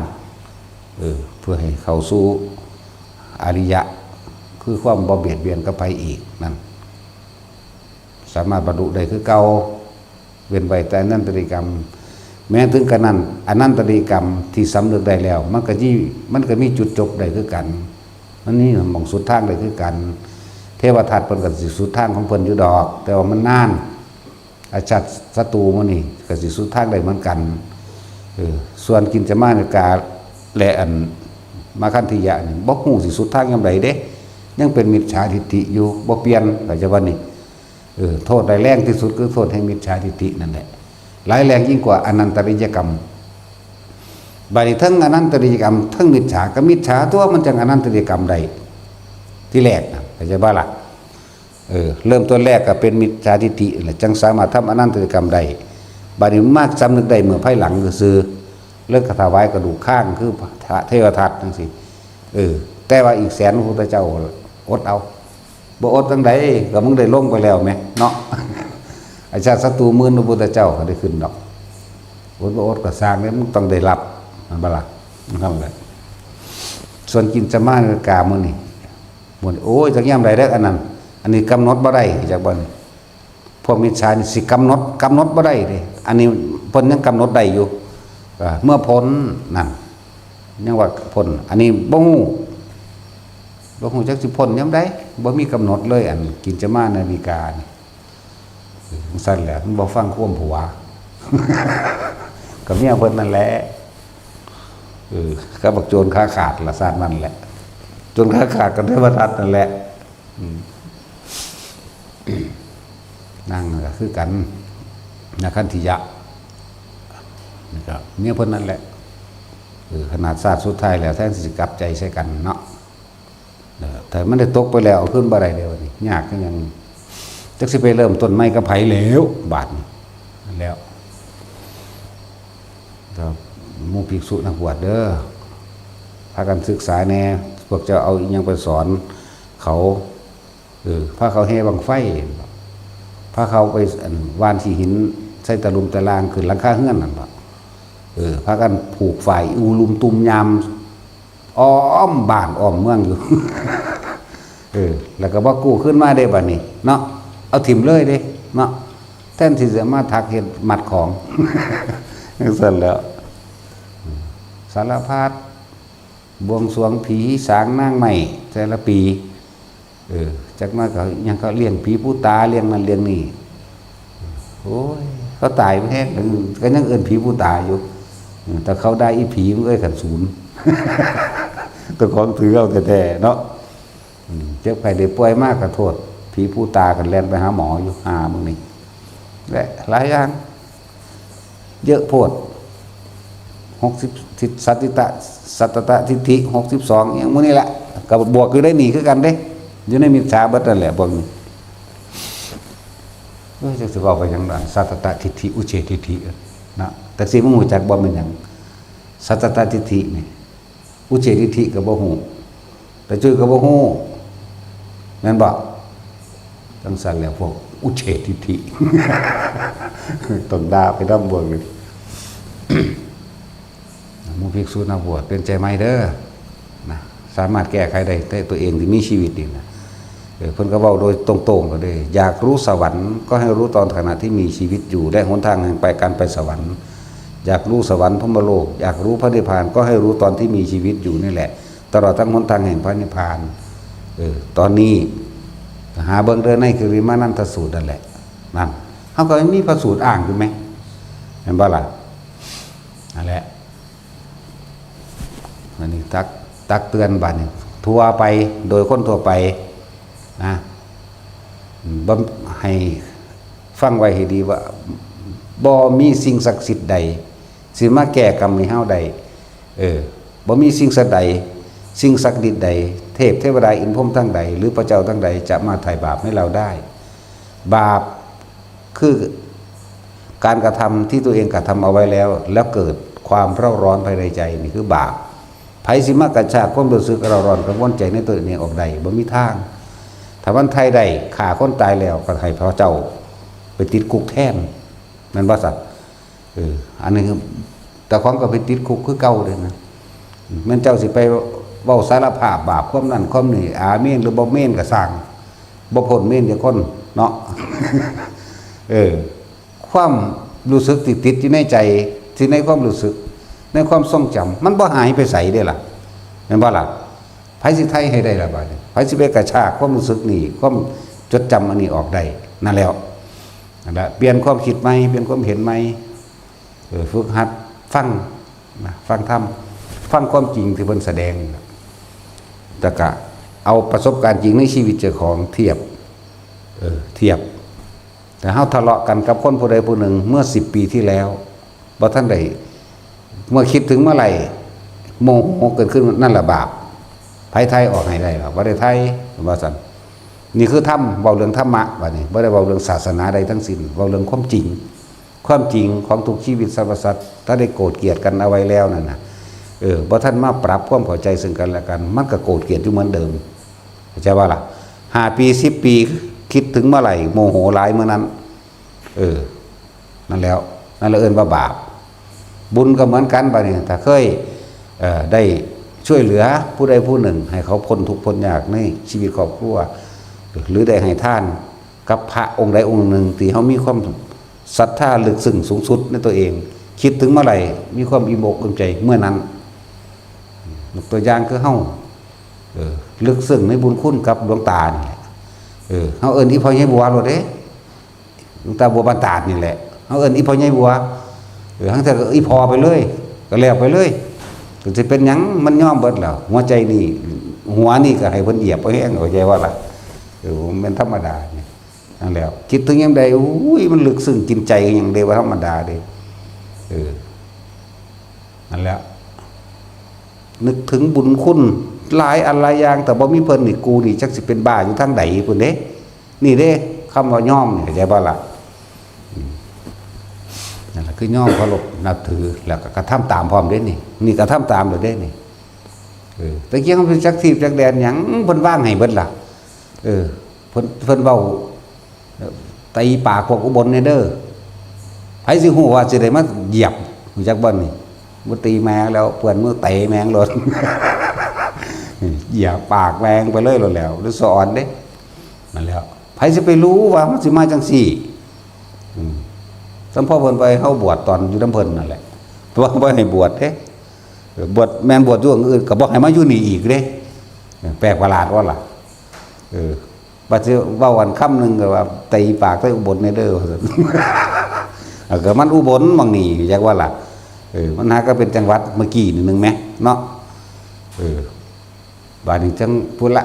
เออ เพื่อให้เข้าสู่อริยะ คือความบ่เบียดเบียนกับไผอีกนั่น สามารถบรรลุได้คือเก่า เว้นไว้แต่อนันตริยกรรม แม้ถึงกระนั้น อนันตริยกรรมที่สำเร็จได้แล้ว มันก็ยี่ มันก็มีจุดจบได้คือกัน มันมีหม่องสุดทางได้คือกัน เทวทัตเพิ่นก็สิสุดทางของเพิ่นอยู่ดอก แต่ว่ามันนาน อาชาติศัตรูหมู่นี่ก็สิสุดทางได้เหมือนกัน เออ ส่วนกินจมานิกาและอันมาคันธิยะนี่ บ่ฮู้สิสุดทางยามใดเด้ ยังเป็นมิจฉาทิฏฐิอยู่ บ่เปลี่ยน เข้าใจบ่นี่ เออ โทษร้ายแรงที่สุดคือโทษแห่งมิจฉาทิฏฐินั่นแหละ ร้ายแรงยิ่งกว่าอนันตริยกรรม บาดนี้ทั้งอนันตริยกรรม ทั้งมิจฉา ก็มิจฉาตัวมันจั่งอนันตริยกรรมได้ ที่แรกน่ะ เข้าใจบ่ล่ะ เออ เริ่มต้นแรกก็เป็นมิจฉาทิฏฐิแหละ จังสามารถทำอนันตริยกรรมได้ บัดนี้มาสำนึกได้เมื่อภายหลังซื่อๆ เลิกถวายกระดูกข้างคือพระเทวทัตจังซี่ เออ แต่ว่าอีกแสนพระพุทธเจ้าอดเอา บ่อดจังใด ก็มึงได้ลงไปแล้วแหมเนาะ อาชาติศัตรูหมื่นพระพุทธเจ้าก็ได้ขึ้นดอก อดบ่อดก็สร้างเลย มึงต้องได้รับ มันบ่ล่ะ นั่นแหละ ส่วนกินจะมาในกามื้อนี้ หมด โอ้ย จักยามใดแล้วอันนั้น อันนี้กำหนดบ่ได้ จักบ่นี่ พวกมิจฉานี่สิกำหนด กำหนดบ่ได้เด้ อันนี้เพิ่นยังกำหนดได้อยู่ อ่า เมื่อพ้นนั่น ยังว่าพ้น อันนี้บ่ฮู้ บ่ฮู้จักสิพ้นยามใด บ่มีกำหนดเลย อันกินจะมานาวิกานี่ จังซั่นแหละ มันบ่ฟังความผัว กับเมียเพิ่นนั่นแหละ เออ กับบักโจรขาขาดละ ซาดนั่นแหละ โจรขาขาดกับเทวทัตนั่นแหละ อืม นางก็คือกัน นาคันธิยะ นี่ก็เมียเพิ่นนั่นแหละ เออ ขนาดซาดสุดท้ายแล้ว แทนที่สิกลับใจใส่กันเนาะ เออ แต่มันได้ตกไปแล้ว เอาคืนบ่ได้เด้บัดนี้ ยากคือหยัง จักสิไปเริ่มต้นใหม่กับไผแล้ว บาดนี้ แล้ว ก็หมู่ภิกษุนักบวชเด้อ พากันศึกษาแหน่ พวกเจ้าเอาอิหยังไปสอนเขา เออ พาเขาแห่บั้งไฟ พาเขาไป อัน หว่านขี้หิน ใส่ตะลุมตะลาง ขึ้นหลังคาเฮือนนั่นบ่ เออ พากันผูกฝ้ายอู่ลุมตุ่มยาม อ้อมบ้านอ้อมเมืองอยู่ เออ แล้วก็บ่กู้คืนมาเด้บัดนี้ เนาะ เอาถิ่มเลยเด้ เนาะ แทนที่จะมาถักเฮ็ดมัดของ จังซั่นแหล้ว สารพัด บวงสรวงผีสางนางไม้แต่ละปี เออ จักมาก็ยังเขาเลี้ยงผีผู้ตา เลี้ยงนั่นเลี้ยงนี่ โอ้ย เขาตายไปแฮง ก็ยังเอิ้นผีผู้ตาอยู่ เออ แต่เขาได้อีผีมันเอ้ยขันศูนย์ แต่ของถือเอาแท้ๆ เนาะ อืม เจ็บไข้ได้ป่วยมากก็โทษ ผีผู้ตากันแล่นไปหาหมออยู่ หามึงนี่ และหลายอย่าง เยอะโพด หกสิบ ทิฏ- สัตติตะ สัตตตะทิฏฐิ หกสิบสอง อย่างมื้อนี้แหละ ก็บวกอยู่ได้หนีคือกันเด้ อยู่ในมิจฉาเบิดนั่นแหละ พวกนี้ เอ้ย จักสิเว้าไปหยังล่ะ สัตตตะทิฏฐิ อุเฉททิฏฐิ นะ แต่สิมึงรู้จักบ่แม่นหยัง สัตตตะทิฏฐินี่ อุเฉททิฏฐิก็บ่ฮู้ แต่จุ้ยก็บ่ฮู้ แม่นบ่ จังซั่นแหละพวกอุเฉททิฏฐิ ต้องด่าไปนำพวกนี้ หมู่ภิกษุนักบวช เปลี่ยนใจใหม่เด้อ นะ สามารถแก้ไขได้แต่ตัวเองที่มีชีวิตนี่นะ เออ เพิ่นก็เว้าโดยตรงๆ ก็เลย อยากรู้สวรรค์ก็ให้รู้ตอนขณะที่มีชีวิตอยู่ และหนทางแห่งไปการไปสวรรค์ อยากรู้สวรรค์พรหมโลก อยากรู้พระนิพพานก็ให้รู้ตอนที่มีชีวิตอยู่นี่แหละ ตลอดทั้งหนทางแห่งพระนิพพาน เออ ตอนนี้ หาเบิ่งเด้อในกริมานันทสูตรนั่นแหละ นั่น เฮาก็มีพระสูตรอ้างอยู่แหม แม่นบ่ล่ะ นั่นแหละ อันนี้ตัก ตักเตือนบัดนี้ ทั่วไป โดยคนทั่วไป นะ อืม บ่ ให้ฟังไว้ให้ดีว่า บ่มีสิ่งศักดิ์สิทธิ์ใด สิมาแก้กรรมให้เฮาได้ เออ บ่มีสิ่งศักดิ์ใด สิ่งศักดิ์สิทธิ์ใด เทพเทวดาอินทร์พรหมทั้งใด หรือพระเจ้าทั้งใดจะมาไถ่บาปให้เราได้ บาปคือการกระทำที่ตัวเองกระทำเอาไว้แล้ว แล้วเกิดความเร่าร้อนภายในใจ นี่คือบาป ไผสิมากระชากความรู้สึกเร่าร้อนกังวลใจในตัวเองออกได้ บ่มีทาง ถ้ามันไถ่ได้ ฆ่าคนตายแล้ว ก็ให้พระเจ้าไปติดคุกแทน แม่นบ่สัตว์ เออ อันนี้คือ แต่ของก็ไปติดคุกคือเก่าเลยนะ แม่นเจ้าสิไปเว้าสารภาพบาปความนั่นความนี่ อาเมนหรือบ่เมนก็ซ่าง บ่พ้นเมนจักคนเนาะ เออ ความรู้สึกที่ติดอยู่ในใจ ที่ในความรู้สึก ในความทรงจำ มันบ่หายไปไสเด้ล่ะ แม่นบ่ล่ะ ไผสิไถ่ให้ได้ล่ะบัดนี้ ไผสิไปกระชากความรู้สึกนี่ ความจดจำอันนี้ออกได้ นั่นแล้ว นั่นแหละ เปลี่ยนความคิดใหม่ เปลี่ยนความเห็นใหม่ เออ ฝึกหัดฟังนะ ฟังธรรม ฟังความจริงที่เพิ่นแสดง แล้วก็เอาประสบการณ์จริงในชีวิตเจ้าของเทียบ เออ เทียบ แต่เฮาทะเลาะกันกับคนผู้ใดผู้หนึ่งเมื่อสิบปีที่แล้ว บ่ทันได้ เมื่อคิดถึงเมื่อไหร่ โมโหเกิดขึ้น นั่นแหละบาป ไผไถ่ออกให้ได้ล่ะ บ่ได้ไถ่ ว่าซั่น นี่คือธรรม เว้าเรื่องธรรมะ บัดนี้ บ่ได้เว้าเรื่องศาสนาใดทั้งสิ้น เว้าเรื่องความจริง ความจริงของทุกชีวิตสรรพสัตว์ ถ้าได้โกรธเกลียดกันเอาไว้แล้วนั่นน่ะ เออ บ่ทันมาปรับความเข้าใจซึ่งกันและกัน มันก็โกรธเกลียดอยู่เหมือนเดิม เข้าใจบ่ล่ะ ห้าปี สิบปี คิดถึงเมื่อไหร่ โมโหหลายเมื่อนั้น เออ นั่นแล้ว นั่นแหละเอิ้นว่าบาป บุญก็เหมือนกันบัดนี้ ถ้าเคย เอ่อ ได้ช่วยเหลือผู้ใดผู้หนึ่ง ให้เขาพ้นทุกข์พ้นยากในชีวิตครอบครัว หรือได้ให้ทานกับพระองค์ใดองค์หนึ่ง ที่เขามีความศรัทธาลึกซึ้งสูงสุดในตัวเอง คิดถึงเมื่อไหร่ มีความอิ่มอกอิ่มใจเมื่อนั้น ยกตัวอย่างคือเฮา เออ ลึกซึ้งในบุญคุณกับหลวงตานี่แหละ เออ เฮาเอิ้นอีพ่อใหญ่บัวโลดเด้ หลวงตาบัวบ้านตาดนี่แหละ เฮาเอิ้นอีพ่อใหญ่บัว เออ ทั้งเทื่อก็อีพ่อไปเลย ก็แล้วไปเลย ก็สิเป็นหยัง มันยอมเบิดแล้ว หัวใจนี่ หัวนี่ก็ให้เพิ่นเหยียบเอาแฮง เข้าใจบ่ล่ะ เออ มันธรรมดานี่ นั่นแหละ คิดถึงยามใด อุ้ย มันลึกซึ้งกินใจหยังเด้ บ่ธรรมดาเด้ เออ นั่นแหละ นึกถึงบุญคุณหลายอันหลายอย่าง แต่บ่มีเพิ่นนี่ กูนี่จักสิเป็นบ้าอยู่ทางใดพุ้นเด้ นี่เด้ คำว่ายอมนี่ เข้าใจบ่ล่ะ อืม นั่นแหละคือยอมเคารพนับถือ แล้วก็กระทำตามพร้อมเด้นี่ นี่กระทำตามแล้วเด้นี่ เออ ตะกี้มันเป็นจักทีบจักแดนหยัง เพิ่นวางให้เบิดล่ะ เออ เพิ่น เพิ่นเว้า เอ่อ ตีปากพวกอุบลเนี่ยเด้อ ไผสิฮู้ว่าสิได้มาเหยียบ รู้จักบ่นี่ บ่ตีแม่งแล้ว เปื้อนมือเตะแม่งโลด เหยียบปากแม่งไปเลยโลดแล้ว หรือสอนเด้ นั่นแหล้ว ไผสิไปรู้ว่ามันสิมาจังซี่ อืม สำพ่อเพิ่นไปเฮาบวชตอนอยู่นำเพิ่นนั่นแหละ แต่ว่าบ่ให้บวชเด้ เออ บวช แม่นบวชอยู่อื่นก็บ่ให้มาอยู่นี่อีกเด้ เออ แปลกประหลาดว่าล่ะ เออ บัดสิเว้าอันคำหนึ่งก็ว่า "ตีปากใส่อุบลแน่เด้อ" ว่าซั่น เออ ก็มันอุบลหม่องนี่ จักว่าล่ะ เออ มันหาก็เป็นจังหวัดเมื่อกี้นิดนึงแหมเนาะ เออ บาดนี้จังพุ้นละ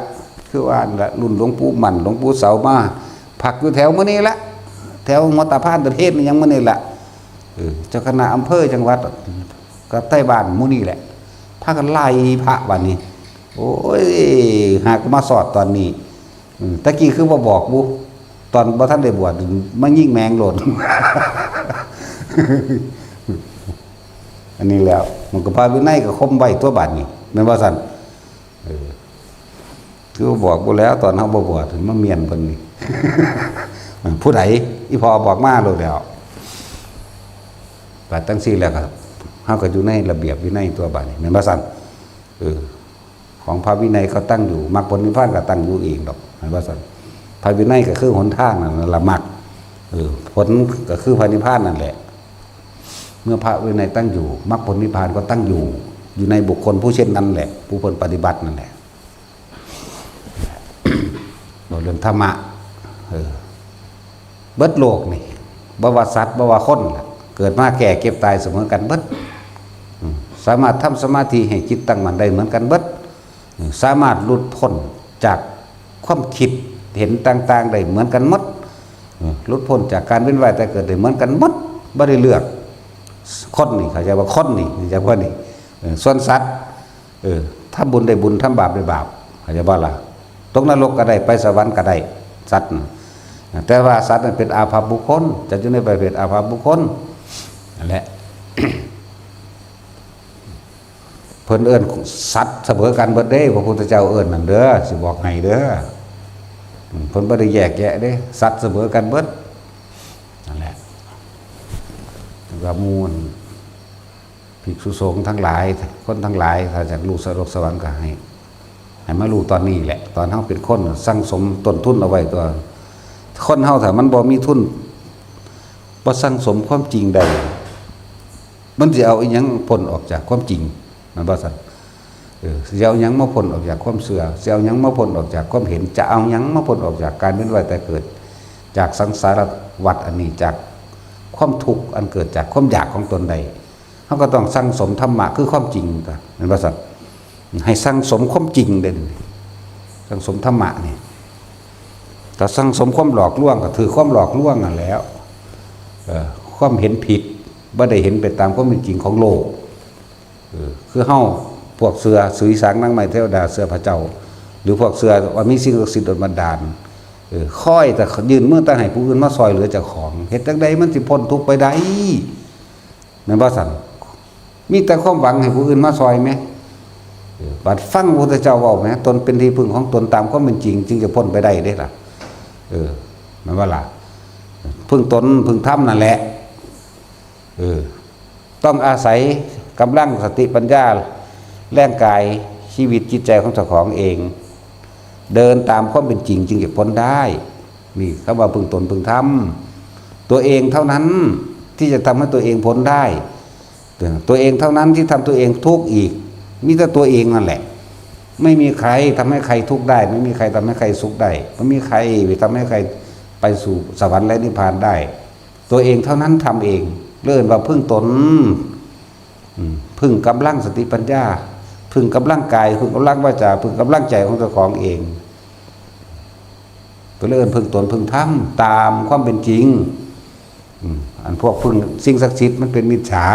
คือว่าละ รุ่นหลวงปู่มั่น หลวงปู่เสามา พักอยู่แถวมื้อนี้ละ แถวหัวตาพานตะเทศนี่ยังมื้อนี้ละ เออ เจ้าคณะอำเภอจังหวัด ก็ใต้บ้านหมู่นี่แหละ พากันไล่พระบัดนี้ โอ้ย หากมาสอดตอนนี้ อืม ตะกี้คือบ่บอกบุ ตอนบ่ทันได้บวช มายิงแมงโลด อันนี้แล้ว มันก็พระวินัยก็คมไว้ตัวบาดนี้ แม่นบ่ซั่น เออ คือบอกบ่แล้ว ตอนเฮาบ่บวช มาเมียนเพิ่นนี่ ผู้ใด อีพ่อบอกมาโลดแล้ว บาดจังซี่แล้วก็ เฮาก็อยู่ในระเบียบวินัยตัวบาดนี้ แม่นบ่ซั่น เออ ของพระวินัยก็ตั้งอยู่ มรรคผลนิพพานก็ตั้งอยู่เองดอก แม่นบ่ซั่น พระวินัยก็คือหนทางนั่นล่ะ มรรค เออ ผลก็คือพระนิพพานนั่นแหละ เมื่อพระวินัยตั้งอยู่ มรรคผลนิพพานก็ตั้งอยู่ อยู่ในบุคคลผู้เช่นนั้นแหละ ผู้เพิ่นปฏิบัตินั่นแหละ เว้าเรื่องธรรมะ เออ เบิดโลกนี่ บ่ว่าสัตว์ บ่ว่าคนล่ะ เกิดมาแก่เจ็บตายเสมอกันเบิด อืม สามารถทำสมาธิให้จิตตั้งมั่นได้เหมือนกันเบิด อืม สามารถหลุดพ้นจากความคิดเห็นต่างๆได้เหมือนกันหมด อืม หลุดพ้นจากการเวียนว่ายตายเกิดได้เหมือนกันหมด บ่ได้เลือก คนนี่ เข้าใจว่าคนนี่ เข้าใจว่านี่ เออ ส่วนสัตว์ เออ ทำบุญได้บุญ ทำบาปได้บาป เข้าใจบ่ล่ะ ตกนรกก็ได้ ไปสวรรค์ก็ได้ สัตว์น่ะ แต่ว่าสัตว์นั้นเป็นอาภัพบุคคล จะอยู่ในประเภทอาภัพบุคคล นั่นแหละ เพิ่นเอิ้นสัตว์เสมอกันเบิดเด้ พระพุทธเจ้าเอิ้นนั่นเด้อ สิบอกให้เด้อ อืม เพิ่นบ่ได้แยกแยะเด้ สัตว์เสมอกันเบิด นั่นแหละ แล้วก็หมู่ ภิกษุสงฆ์ทั้งหลาย คนทั้งหลาย ถ้าอยากรู้สะดวกสว่างก็ให้ ให้มารู้ตอนนี้แหละ ตอนเฮาเป็นคนสั่งสมต้นทุนเอาไว้ตัว คนเฮาถ้ามันบ่มีทุน บ่สั่งสมความจริงได้ มันสิเอาอิหยังพ้นออกจากความจริง แม่นบ่ซั่น เออ สิเอาหยังมาพ้นออกจากความเชื่อ สิเอาหยังมาพ้นออกจากความเห็น จะเอาหยังมาพ้นออกจากการเวียนว่ายตายเกิด จากสังสารวัฏอันนี้ จากความทุกข์อันเกิดจากความอยากของตนได้ เฮาก็ต้องสั่งสมธรรมะคือความจริงตั๊ว แม่นบ่ซั่น ให้สั่งสมความจริงเด้ สั่งสมธรรมะนี่ ถ้าสั่งสมความหลอกลวงก็ถือความหลอกลวงนั่นแหล้ว เอ่อ ความเห็นผิด บ่ได้เห็นไปตามความเป็นจริงของโลก เออ คือเฮา พวกเชื่อสุยสางนางไม้เทวดา เชื่อพระเจ้า หรือพวกเชื่อว่ามีสิ่งศักดิ์สิทธิ์ดลบันดาล เออ คอยแต่ยื่นมือแต่ให้ผู้อื่นมาซอยเหลือเจ้าของ เฮ็ดจั่งใดมันสิพ้นทุกข์ไปได้ แม่นบ่ซั่น มีแต่ความหวังให้ผู้อื่นมาซอยแหม เออ บัดฟังพระพุทธเจ้าเว้าแหม ตนเป็นที่พึ่งของตนตามความเป็นจริง จึงจะพ้นไปได้เด้ล่ะ เออ แม่นบ่ล่ะ พึ่งตน พึ่งธรรมนั่นแหละ เออ ต้องอาศัยกำลังสติปัญญา แรงกาย ชีวิตจิตใจของเจ้าของเอง เดินตามความเป็นจริงจึงจะพ้นได้ นี่คำว่าพึ่งตนพึ่งธรรม ตัวเองเท่านั้นที่จะทำให้ตัวเองพ้นได้ ตัวเองเท่านั้นที่ทำตัวเองทุกข์อีก มีแต่ตัวเองนั่นแหละ ไม่มีใครทำให้ใครทุกข์ได้ ไม่มีใครทำให้ใครสุขได้ ไม่มีใครไปทำให้ใครไปสู่สวรรค์และนิพพานได้ ตัวเองเท่านั้นทำเอง เรียกว่าพึ่งตน อืม พึ่งกำลังสติปัญญา พึ่งกำลังกาย พึ่งกำลังวาจา พึ่งกำลังใจของเจ้าของเอง ก็เลยเอิ้นพึ่งตนพึ่งธรรมตามความเป็นจริง อืม อันพวกพึ่งสิ่งศักดิ์สิทธิ์มันเป็นมิจฉา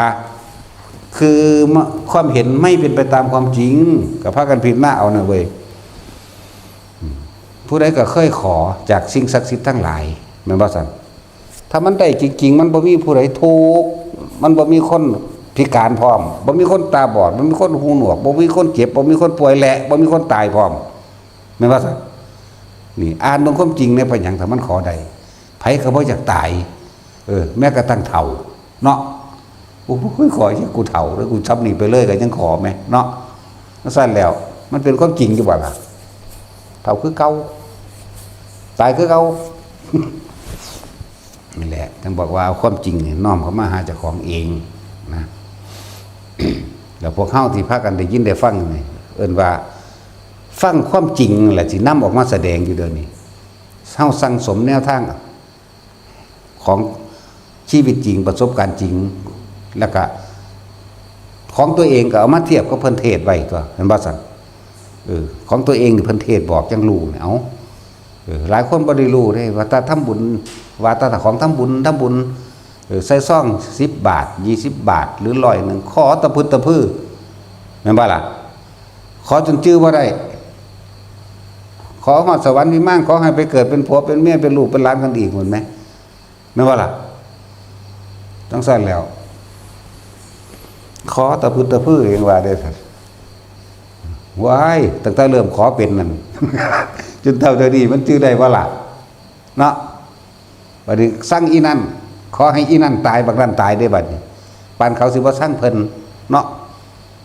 คือมะ ความเห็นไม่เป็นไปตามความจริง ก็พากันพิจารณาเอานะเว้ย อืม ผู้ใดก็เคยขอจากสิ่งศักดิ์สิทธิ์ทั้งหลาย แม่นบ่ซั่น ถ้ามันได้จริงๆ มันบ่มีผู้ใดทุกข์ มันบ่มีคนพิการพร้อม บ่มีคนตาบอด บ่มีคนหูหนวก บ่มีคนเจ็บ บ่มีคนป่วย และบ่มีคนตายพร้อม แม่นบ่ซั่น นี่ อ่านเบิ่งความจริงเนี่ย เป็นหยังถ้ามันขอได้ ไผก็บ่อยากตาย เออ แม้กระทั่งเฒ่า เนาะ โอ้ย ขอให้กูเฒ่าแล้วกูซ่ำนี้ไปเลยก็ยังขอแหม เนาะ จั่งซั้นแล้ว มันเป็นความจริงอยู่บ่ล่ะ เฒ่าคือเก่า ตายคือเก่า นี่แหละ ท่านบอกว่าเอาความจริงนี่น้อมเข้ามาหาเจ้าของเองนะ แล้วพวกเฮาที่พากันได้ยินได้ฟังนี่ เอิ้นว่าฟังความจริงนั่นแหละสินำออกมาแสดงอยู่เดี๋ยวนี้ เฮาสั่งสมแนวทางของชีวิตจริง ประสบการณ์จริง แล้วก็ของตัวเองก็เอามาเทียบกับเพิ่นเทศน์ไว้ตัว เห็นบ่ซั่น เออ ของตัวเองนี่เพิ่นเทศน์บอกจั่งรู้เนี่ย เอ้า เออ หลายคนบ่ได้รู้เด้ ว่าแต่ทำบุญ ว่าแต่ของทำบุญ ทำบุญ เออ ใส่ซองสิบบาท ยี่สิบบาท หรือร้อยหนึ่ง ขอตะพึดตะพือ แม่นบ่ล่ะ ขอจนจื่อบ่ได้ ขอฮอดสวรรค์วิมาน ขอให้ไปเกิดเป็นผัวเป็นเมีย เป็นลูกเป็นหลานกันอีก แม่นบ่ แม่นบ่ล่ะ จั่งซั้นแล้ว ขอตะพึดตะพือเองว่าเด้อ ว้าย ตั้งแต่เริ่มขอเป็นนั่น จนเท่าเดี๋ยวนี้มันจื่อได้บ่ล่ะ เนาะ บัดนี้สั่งอีนั่น ขอให้อีนั่นตาย บักนั่นตายเด้บัดนี้ ปานเขาสิบ่สั่งเพิ่น เนาะ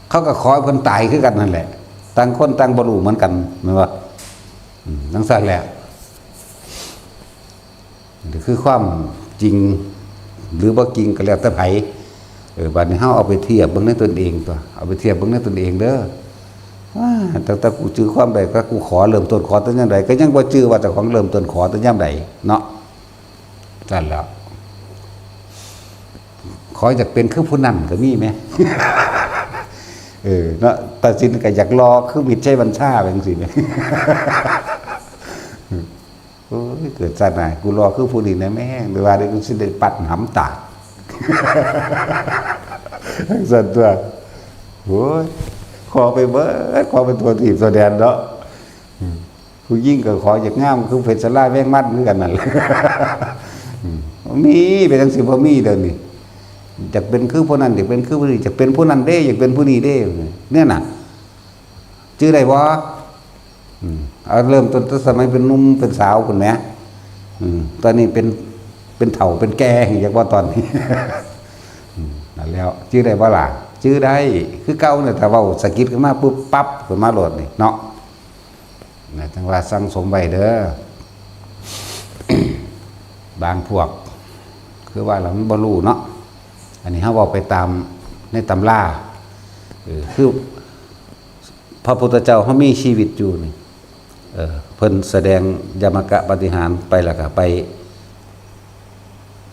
เขาก็ขอให้เพิ่นตายคือกันนั่นแหละ ต่างคนต่างบ่รู้เหมือนกัน แม่นบ่ อืม จั่งซั้นแหละ นี่คือความจริง หรือบ่จริงก็แล้วแต่ไผ เออ บัดนี้เฮาเอาไปเทียบเบิ่งในตนเองตัว เอาไปเทียบเบิ่งในตนเองเด้อ ว้า ตั้งแต่กูจื่อความได้ก็กูขอเริ่มต้นขอแต่ยามใด ก็ยังบ่จื่อว่าเจ้าของเริ่มต้นขอแต่ยามใดเนาะ จั่งซั้นแล้ว ขออยากเป็นคือผู้นั้นก็มีแหม เออ เนาะ ตัดสินก็อยากหล่อคือมิตรชัยบัญชา จั่งซี้แหม โอ้ย เกิดชาติหน้ากูหล่อคือผู้นี้แหน่แม่ หรือว่าได้กูสิได้ปัดหำตาก จั่งซั้นตัว โอ้ย ขอไปเบิด ขอไปทั่วทีปทั่วแดนเนาะ อืม ผู้หญิงก็ขออยากงามคือเพชรลาแวงมันคือกันนั่นแหละ อืม มีไปจั่งซี้ บ่มีเดี๋ยวนี้ อยากเป็นคือผู้นั้น อยากเป็นคือผู้นี้ อยากเป็นผู้นั้นเด้ อยากเป็นผู้นี้เด้ เนี่ยน่ะ จื่อได้บ่ อืม เอาเริ่มต้นแต่สมัยเป็นหนุ่มเป็นสาวพุ้นแหม อืม ตอนนี้เป็น เป็นเฒ่าเป็นแก่ อยากว่าตอนนี้ อืม นั่นแล้ว จื่อได้บ่ล่ะ จื่อได้ คือเก่าเนี่ย ถ้าเว้าสะกิดขึ้นมาปุ๊บปั๊บขึ้นมาโลดนี่เนาะ นะ จั่งว่าสั่งสมไว้เด้อ บางพวก คือว่าแล้วมันบ่รู้เนาะ อันนี้เฮาเว้าไปตามในตำรา เออ คือ พระพุทธเจ้าเฮามีชีวิตอยู่นี่ เออ เพิ่นแสดงยมกะปาฏิหาริย์ไปแล้วก็ไป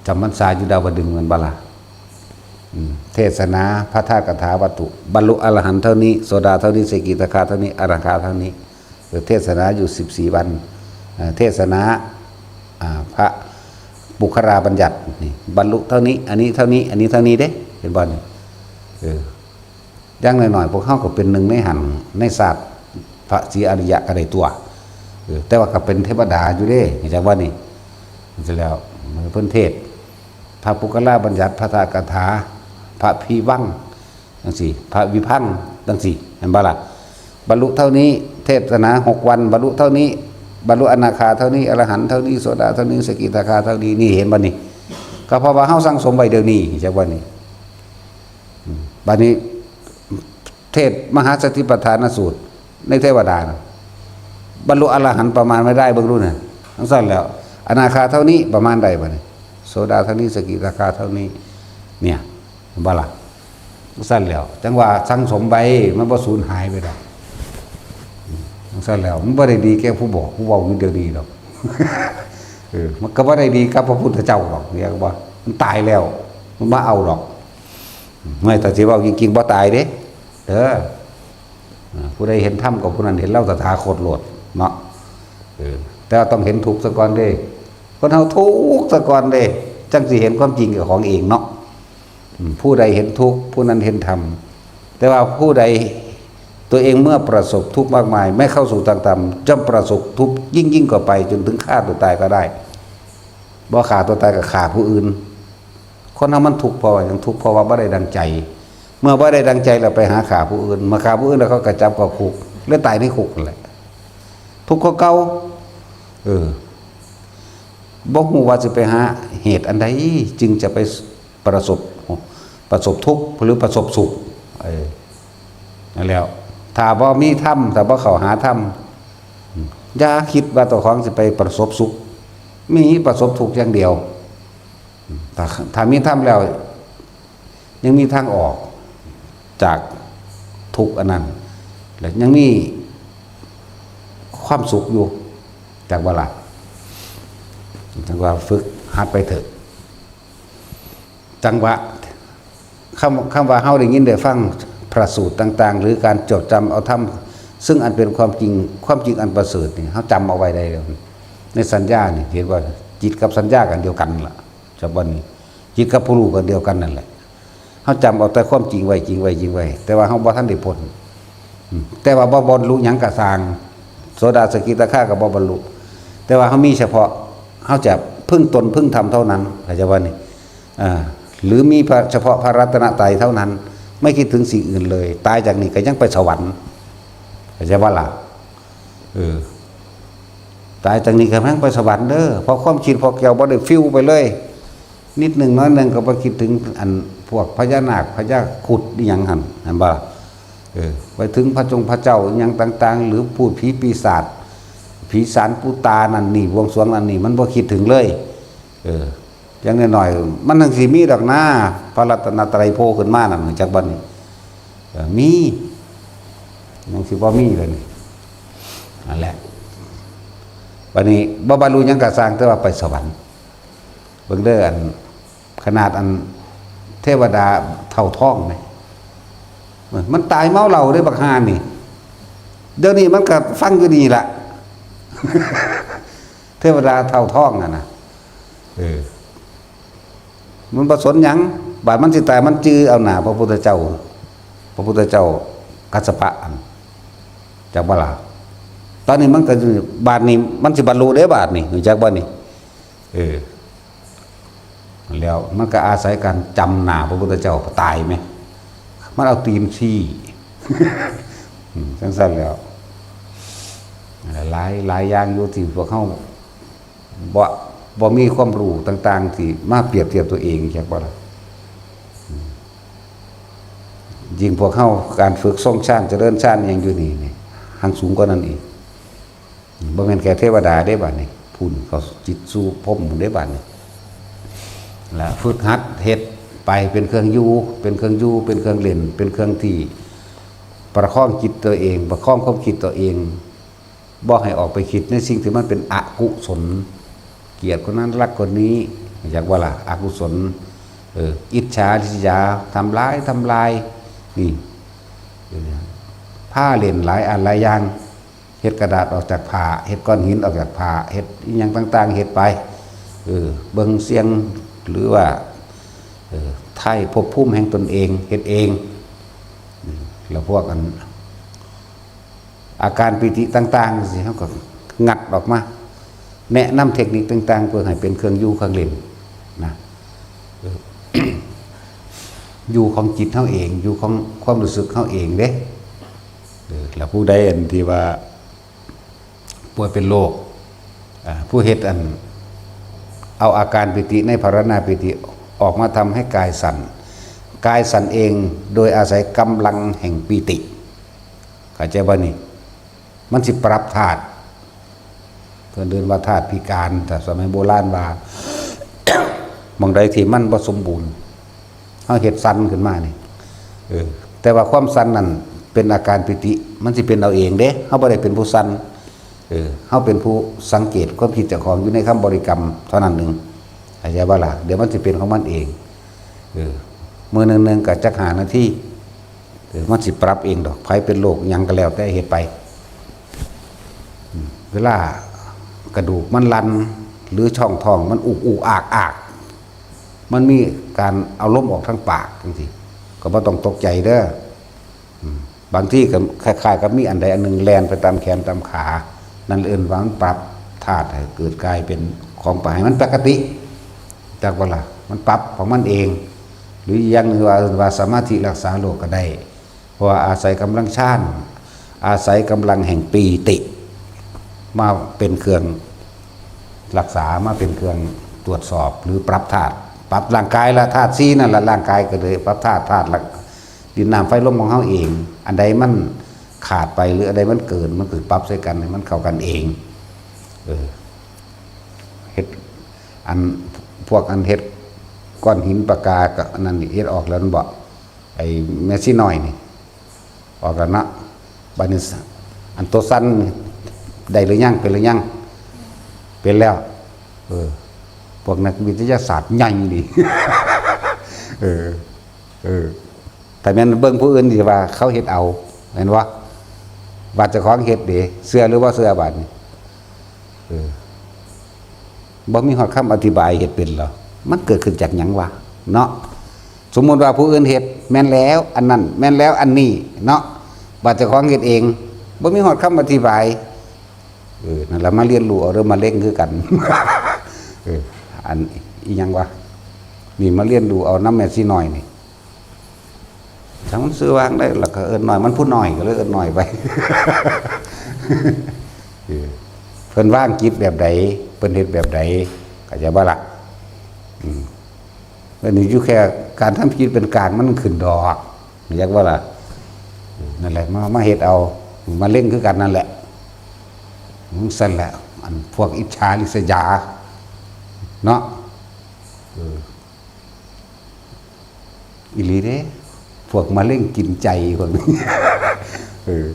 จำพรรษาอยู่ดาวดึงส์ แม่นบ่ล่ะ อืม เทศนาพระธาตุกถาวัตถุ บรรลุอรหันต์เท่านี้ โสดาเท่านี้ สกิทาคาเท่านี้ อนาคาเท่านี้ เออ เทศนาอยู่สิบสี่วัน เออ เทศนา อ่า พระปุคคราบัญญัตินี่ บรรลุเท่านี้ อันนี้เท่านี้ อันนี้เท่านี้เด้ เห็นบ่นี่ เออ อย่างน้อยๆ พวกเฮาก็เป็นหนึ่งในหั้น ในศาสตร์พระศรีอริยะก็ได้ตัว เออ แต่ว่าก็เป็นเทวดาอยู่เด้ จังว่านี่ เสร็จแล้ว เพิ่นเทศน์ พระปุคละบัญญัติ พระธาตุคาถา พระพิวัง จังซี่ พระวิพัง จังซี่ เห็นบ่ล่ะ บรรลุเท่านี้ เทศนาหกวัน บรรลุเท่านี้ บรรลุอนาคาเท่านี้ อรหันต์เท่านี้ โสดาเท่านี้ สกิทาคาเท่านี้ นี่เห็นบ่นี่ ก็เพราะว่าเฮาสั่งสมไว้เดี๋ยวนี้ จังว่านี่ อืม บัดนี้ เทศน์มหาสติปัฏฐานสูตร ในเทวดาน่ะ บรรลุอรหันต์ประมาณไม่ได้ เบิ่งดูน่ะ จังซั่นแล้ว อนาคาเท่านี้ ประมาณใดบัดนี้ โสดาเท่านี้ สกิทาคาเท่านี้ เนี่ย เห็นบ่ล่ะ จังซั่นแล้ว จังว่าสั่งสมไว้ มันบ่สูญหายไปดอก อืม จังซั่นแล้ว มันบ่ได้ดีแก่ผู้บอก ผู้เว้าอยู่เดี๋ยวนี้ดอก เออ มันก็บ่ได้ดีกับพระพุทธเจ้าดอก เรียกว่า มันตายแล้ว มันบ่เอาดอก ไม่ ถ้าสิเว้าจริงๆ บ่ตายเด้ เด้อ อ่า ผู้ใดเห็นธรรมก็ผู้นั้นเห็นลาวตถาคตโลดเนาะ เออ แต่ว่าต้องเห็นทุกข์ซะก่อนเด้ คนเฮาทุกข์ซะก่อนเด้ จังสิเห็นความจริงกับของเองเนาะ อืม ผู้ใดเห็นทุกข์ ผู้นั้นเห็นธรรม แต่ว่าผู้ใดตัวเองเมื่อประสบทุกข์มากมาย ไม่เข้าสู่ทางธรรม ย่อมประสบทุกข์ยิ่งๆ กว่าไป จนถึงฆ่าตัวตายก็ได้ บ่ฆ่าตัวตายก็ฆ่าผู้อื่น คนเฮามันทุกข์เพราะว่าหยัง ทุกข์เพราะว่าบ่ได้ดังใจ เมื่อบ่ได้ดังใจแล้วไปหาฆ่าผู้อื่น เมื่อฆ่าผู้อื่นแล้วเขาก็จับเข้าคุก แล้วตายในคุกนั่นแหละ ทุกข์กว่าเก่า เออ บ่ฮู้ว่าสิไปหาเหตุอันใด จึงจะไปประสบ ประสบทุกข์หรือประสบสุข เออ นั่นแหล้ว ถ้าบ่มีธรรม ถ้าบ่เข้าหาธรรม อย่าคิดว่าเจ้าของสิไปประสบสุข มีประสบทุกข์อย่างเดียว ถ้า ถ้ามีธรรมแล้ว ยังมีทางออกจากทุกข์อันนั้น และยังมีความสุขอยู่ จักบ่ล่ะ จังว่าฝึกหัดไปเถอะ จังหวะ คำ คำว่าเฮาได้ยินได้ฟังพระสูตรต่างๆ หรือการจดจำเอาธรรม ซึ่งอันเป็นความจริง ความจริงอันประเสริฐนี่ เฮาจำเอาไว้ได้เลย ในสัญญานี่ เห็นว่าจิตกับสัญญากันเดียวกันล่ะ จักบ่นี่ จิตกับผู้รู้กันเดียวกันนั่นแหละ เฮาจำเอาแต่ความจริงไว้ จริงไว้ จริงไว้ แต่ว่าเฮาบ่ทันได้พ้น อืม แต่ว่าบ่บรรลุหยังก็ซ่าง โสดา สกิทาคาก็บ่บรรลุ แต่ว่าเฮามีเฉพาะ เฮาจะพึ่งตนพึ่งธรรมเท่านั้น เข้าใจบ่นี่ อ่า หรือมีพระ เฉพาะพระรัตนตรัยเท่านั้น ไม่คิดถึงสิ่งอื่นเลย ตายจากนี้ก็ยังไปสวรรค์ เข้าใจบ่ล่ะ เออ ตายจากนี้ก็ยังไปสวรรค์เด้อ เพราะความคิดพวกเจ้าบ่ได้ฟิวไปเลย นิดหนึ่งน้อยหนึ่งก็ไปคิดถึงอันพวกพญานาค พญาครุฑอิหยังหั่น หันบ่ล่ะ เออ ไปถึงพระจงพระเจ้าอิหยังต่างๆ หรือพูดผีปีศาจ ผีสารปูตานั่นนี่ บวงสรวงนั่นนี่ มันบ่คิดถึงเลย เออ อย่างน้อยๆ มันจั่งสิมีดอกนะ พระรัตนตรัยโผล่ขึ้นมานั่น จักบ่นี่ เออ มี จั่งสิบ่มีเลยนี่ นั่นแหละ บัดนี้บ่บรรลุหยังก็ซ่าง แต่ว่าไปสวรรค์ เบิ่งเด้อ อัน ขนาดอันเทวดาเฒ่าทองนี่ มันตายเมาเหล้าเด้ บักห่านี่ เดี๋ยวนี้มันก็ฟังอยู่นี่ล่ะ เทวดาเฒ่าทองนั่นน่ะ เออ มันบ่สนหยัง บาดมันสิตายมันจื่อเอาหน้าพระพุทธเจ้า พระพุทธเจ้ากัสสปะหั่น จักบ่ล่ะ ตอนนี้มันก็ บาดนี้มันสิบรรลุเด้ บาดนี้ รู้จักบ่นี่ เออ แล้วมันก็อาศัยการจำหน้าพระพุทธเจ้าตายไหม มันเอาตีนชี้ อืม จังซั่นแล้ว หลาย หลายอย่างอยู่ที่พวกเฮาบ่ บ่มีความรู้ต่างๆ ที่มาเปรียบเทียบตัวเอง จักบ่ล่ะ อืม ยิ่งพวกเฮาการฝึกทรงฌาน เจริญฌานอิหยังอยู่นี่ นี่ หั้งสูงกว่านั้นอีก บ่แม่นแค่เทวดาเด้ บาดนี้ พุ้น เขาจิตสู่พรหมพุ้นเด้ บาดนี้ และฝึกหัดเฮ็ดไปเป็นเครื่องอยู่ เป็นเครื่องอยู่ เป็นเครื่องเล่น เป็นเครื่องที่ประคองจิตตัวเอง ประคองความคิดตัวเอง บ่ให้ออกไปคิดในสิ่งที่มันเป็นอกุศล เกลียดคนนั้นรักคนนี้ จักบ่ล่ะ อกุศล เออ อิจฉาริษยา ทำร้าย ทำลาย นี่ เออ พาเล่นหลายอันหลายอย่าง เฮ็ดกระดาษออกจากผ้า เฮ็ดก้อนหินออกจากผ้า เฮ็ดอิหยังต่างๆ เฮ็ดไป เออ เบิ่งเสี่ยง หรือว่า เออ ไถ่ภพภูมิแห่งตนเอง เฮ็ดเอง อืม แล้วพวกอัน อาการปีติต่างๆ สิ เฮาก็ งัดออกมา แนะนำเทคนิคต่างๆ เพื่อให้เป็นเครื่องอยู่เครื่องเล่นนะ เออ อยู่ของจิตเฮาเอง อยู่ของความรู้สึกเฮาเองเด้ เออ แล้วผู้ใดอันที่ว่าป่วยเป็นโรค อ่า ผู้เฮ็ดอัน เอาอาการปีติในภาวนาปีติออกมาทำให้กายสั่น กายสั่นเองโดยอาศัยกำลังแห่งปีติ เข้าใจบ่นี่ มันสิปรับธาตุ เพิ่นเอิ้นว่าธาตุพิการ แต่สมัยโบราณว่า หม่องใดที่มันบ่สมบูรณ์ เฮาเฮ็ดสั่นขึ้นมานี่ เออ แต่ว่าความสั่นนั่นเป็นอาการปีติ มันสิเป็นเอาเองเด้ เฮาบ่ได้เป็นผู้สั่น เออ เฮาเป็นผู้สังเกตความคิดเจ้าของอยู่ในคำบริกรรมเท่านั้นหนึ่ง เข้าใจบ่ล่ะ เดี๋ยวมันสิเป็นของมันเอง เออ มื้อหนึ่งๆ ก็จักห้านาที เออ มันสิปรับเองดอก ไผเป็นโรคหยังก็แล้วแต่เฮ็ดไป อืม เวลากระดูกมันลัน หรือช่องท้องมันอุกอุกอากอาก มันมีการเอาลมออกทางปากจังซี่ ก็บ่ต้องตกใจเด้อ อืม บางทีก็คล้ายๆ กับมีอันใดอันหนึ่งแล่นไปตามแขนตามขา นั่นเอิ้นว่ามันปรับธาตุให้เกิดกลายเป็นของปะ ให้มันปกติ จักบ่ล่ะ มันปรับของมันเอง หรืออีกอย่างหนึ่งว่า ว่าสมาธิรักษาโรคก็ได้ เพราะว่าอาศัยกำลังฌาน อาศัยกำลังแห่งปีติ มาเป็นเครื่องรักษา มาเป็นเครื่องตรวจสอบ หรือปรับธาตุ ปรับร่างกายละ ธาตุสี่นั่นละ ร่างกายก็เลยปรับธาตุ ธาตุละ ดินน้ำไฟลมของเฮาเอง อันใดมันขาดไป หรืออันใดมันเกิน มันก็ปรับใส่กันให้มันเข้ากันเอง เออ เฮ็ด อัน พวกอันเฮ็ดก้อนหินปากกาก็อันนั้นนี่ เฮ็ดออกแล้วนั่นบ่ ไอ้แม่ชีน้อยนี่ ออกแล้วเนาะ บัดนี้ อันตัวสั่นได้หรือยัง เป็นหรือยัง เป็นแล้ว เออ พวกนักวิทยาศาสตร์ใหญ่นี่ เออ เออ ถ้าแม่นเบิ่งผู้อื่นสิว่าเขาเฮ็ดเอา แม่นบ่ ว่าเจ้าของเฮ็ดเด้ เชื่อหรือบ่เชื่อบัดนี้ เออ บ่มีฮอดคำอธิบายเฮ็ดเป็นเหรอ มันเกิดขึ้นจากหยังวะ เนาะ สมมุติว่าผู้อื่นเฮ็ดแม่นแล้วอันนั้น แม่นแล้วอันนี้ เนาะ บัดเจ้าของเฮ็ดเอง บ่มีฮอดคำอธิบาย เออ นั่นล่ะ มาเรียนรู้เอาเด้อ มะเร็งคือกัน เออ อันอีหยังวะ นี่มาเรียนรู้เอานำแม่ชีน้อยนี่ จักมันชื่อว่าจั่งใด แล้วก็เอิ้นน้อย มันผู้น้อย ก็เลยเอิ้นน้อยไป เออ เพิ่นวางจิตแบบใด เพิ่นเฮ็ดแบบใด เข้าใจบ่ล่ะ อืม อันนี้อยู่แค่การทำจิตเป็นกลางมันขึ้นดอก เข้าใจบ่ล่ะ นั่นแหละ มา มาเฮ็ดเอา มะเร็งคือกันนั่นแหละ มันซั่นแหละ อันพวกอิจฉาริษยา เนาะ เออ อีหลีเด้ พวกมะเร็งกินใจพวกนี้ เออ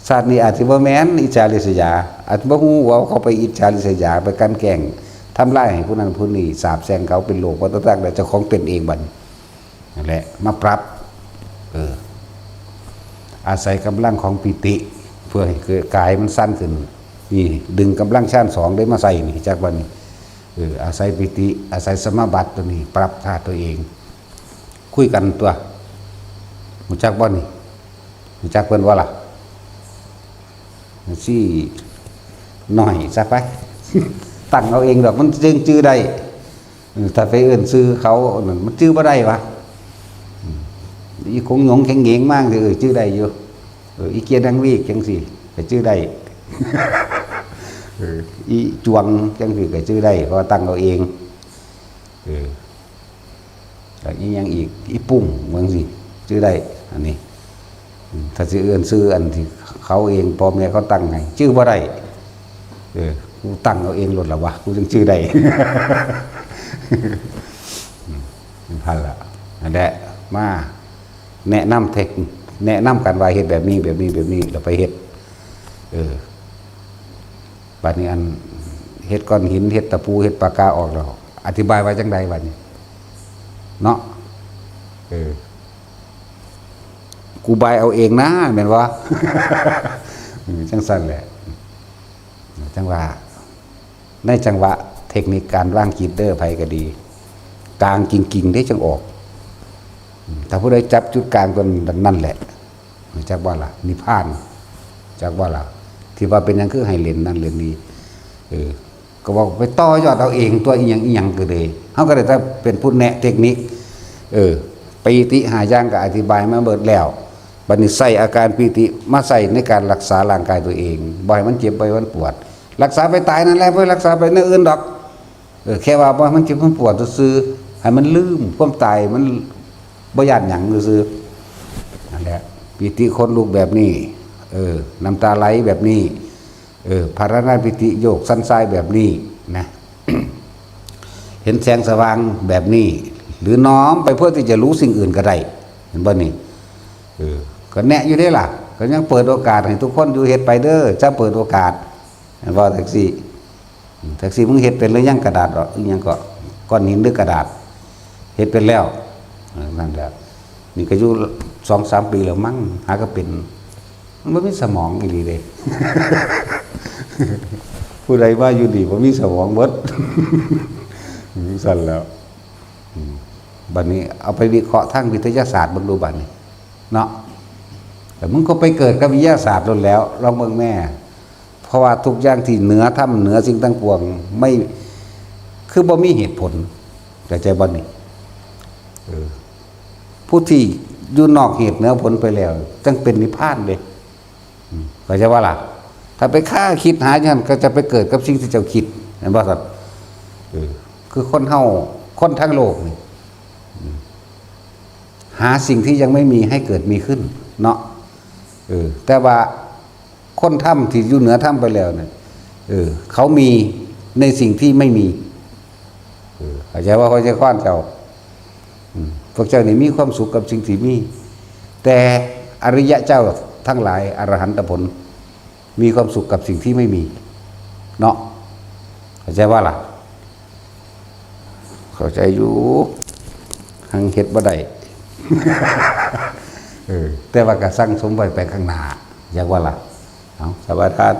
ชาตินี้อาจสิบ่แม่นอิจฉาริษยา อาจสิบ่ฮู้ว่าเขาไปอิจฉาริษยา ไปกลั่นแกล้ง ทำลายให้ผู้นั้นผู้นี้ สาปแช่งเขาเป็นโรค บ่ต่างๆ แล้วเจ้าของเป็นเองบัดนี้ นั่นแหละ มาปรับ เออ อาศัยกำลังของปีติ เพื่อให้เกิดกายมันสั่นขึ้น นี่ ดึงกำลังฌานสองได้มาใส่นี่ จักบัดนี้ เออ อาศัยปีติ อาศัยสมาบัติตัวนี้ ปรับธาตุตัวเอง คุยกันตัว รู้จักบ่นี่ รู้จักเพิ่นบ่ล่ะ ซี่น้อยซะไป ตั้งเอาเองดอก มันจึงจื่อได้ เออ ถ้าไปเอิ้นชื่อเขานั่น มันจื่อบ่ได้วะ อืม อีคงหยงแข็งเหงมากเลย เออ จื่อได้อยู่ เออ อีเกียดังวีกจังซี่ ก็จื่อได้ เออ อีจวงจังซี่ ก็จื่อได้ เพราะว่าตั้งเอาเอง เออ แล้วอีหยังอีก อีปุ้ง จังซี่ จื่อได้ อันนี้ อืม ถ้าสิเอิ้นชื่ออันที่เขาเอง พ่อแม่เขาตั้งให้ จื่อบ่ได้ เออ กูตั้งเอาเองโลดล่ะวะ กูจึงจื่อได้ อืม นั่นล่ะ นั่นแหละ มาแนะนำเทค แนะนำกันว่าเฮ็ดแบบนี้ แบบนี้ แบบนี้ แล้วไปเฮ็ด เออ บัดนี้อันเฮ็ดก้อนหิน เฮ็ดตะปู เฮ็ดปากกาออกแล้ว อธิบายว่าจั่งใดบัดนี้ เนาะ เออ กูบายเอาเองนะ แม่นบ่ อืม จั่งซั่นแหละ จั่งว่า ในจังหวะเทคนิคการวางจิตเด้อ ไผก็ดี กลางจริงๆ เด้จั่งออก อืม ถ้าผู้ใดจับจุดกลางตัวนั้นแหละ จักบ่ล่ะ นิพพาน จักบ่ล่ะ ที่ว่าเป็นหยังคือให้เล่นนั่นเล่นนี่ เออ ก็บอกไปต่อยอดเอาเองตัว อีหยังอีหยังก็เลย เฮาก็ได้แต่เป็นผู้แนะเทคนิค เออ ปีติห้าอย่างก็อธิบายมาเบิดแล้ว บัดนี้ใส่อาการปีติมาใส่ในการรักษาร่างกายตัวเอง บ่ให้มันเจ็บ บ่ให้มันปวด รักษาไปตายนั่นแหละ บ่รักษาไปแนวอื่นดอก เออ แค่ว่าบ่ให้มันเจ็บมันปวดซื่อๆ ให้มันลืมความตาย มันบ่ย้านหยังซื่อๆ นั่นแหละ ปีติขนลุกแบบนี้ เออ น้ำตาไหลแบบนี้ เออ ภาวนาปีติโยกสันทรายแบบนี้นะ เห็นแสงสว่างแบบนี้ หรือน้อมไปเพื่อที่จะรู้สิ่งอื่นก็ได้ เห็นบ่นี่ เออ ก็แนะอยู่เด้ล่ะ ก็ยังเปิดโอกาสให้ทุกคนอยู่ เฮ็ดไปเด้อ จะเปิดโอกาส เห็นบ่ แท็กซี่ อืม แท็กซี่ มึงเฮ็ดเป็นหรือยัง กระดาษดอก อีหยังก็ ก้อนหินหรือกระดาษ เฮ็ดเป็นแล้ว เออ นั่นแหละ นี่ก็อยู่สองสามปีแล้วมั้ง หาก็เป็น มันบ่มีสมองอีหลีเด้ ผู้ใดว่าอยู่นี่บ่มีสมองเบิด อืม ซั่นแล้ว อืม บัดนี้เอาไปวิเคราะห์ทางวิทยาศาสตร์เบิ่งดูบัดนี้ เนาะ แต่มึงก็ไปเกิดกับวิทยาศาสตร์โลดแล้ว ลองเบิ่งแม่ เพราะว่าทุกอย่างที่เหนือธรรม เหนือสิ่งทั้งปวง ไม่ คือบ่มีเหตุผล เข้าใจบ่นี่ เออ ผู้ที่อยู่นอกเหตุเหนือผลไปแล้ว จั่งเป็นนิพพานเด้ อืม เข้าใจว่าล่ะ ถ้าไปฆ่าคิดหาอย่างนั้น ก็จะไปเกิดกับสิ่งที่เจ้าคิด เห็นบ่ครับ เออ คือคนเฮา คนทั้งโลกนี่ อืม หาสิ่งที่ยังไม่มีให้เกิดมีขึ้น เนาะ เออ แต่ว่าคนธรรมที่อยู่เหนือธรรมไปแล้วเนี่ย เออ เขามีในสิ่งที่ไม่มี เออ เข้าใจว่า เข้าใจความเจ้า อืม พวกเจ้านี่มีความสุขกับสิ่งที่มี แต่อริยะเจ้าทั้งหลาย อรหันตผล มีความสุขกับสิ่งที่ไม่มี เนาะ เข้าใจว่าล่ะ เข้าใจอยู่ หังเฮ็ดบ่ได้ เออ แต่ว่าก็สั่งสมไว้ไปข้างหน้า อยากว่าล่ะ เอา สวัสดีครับ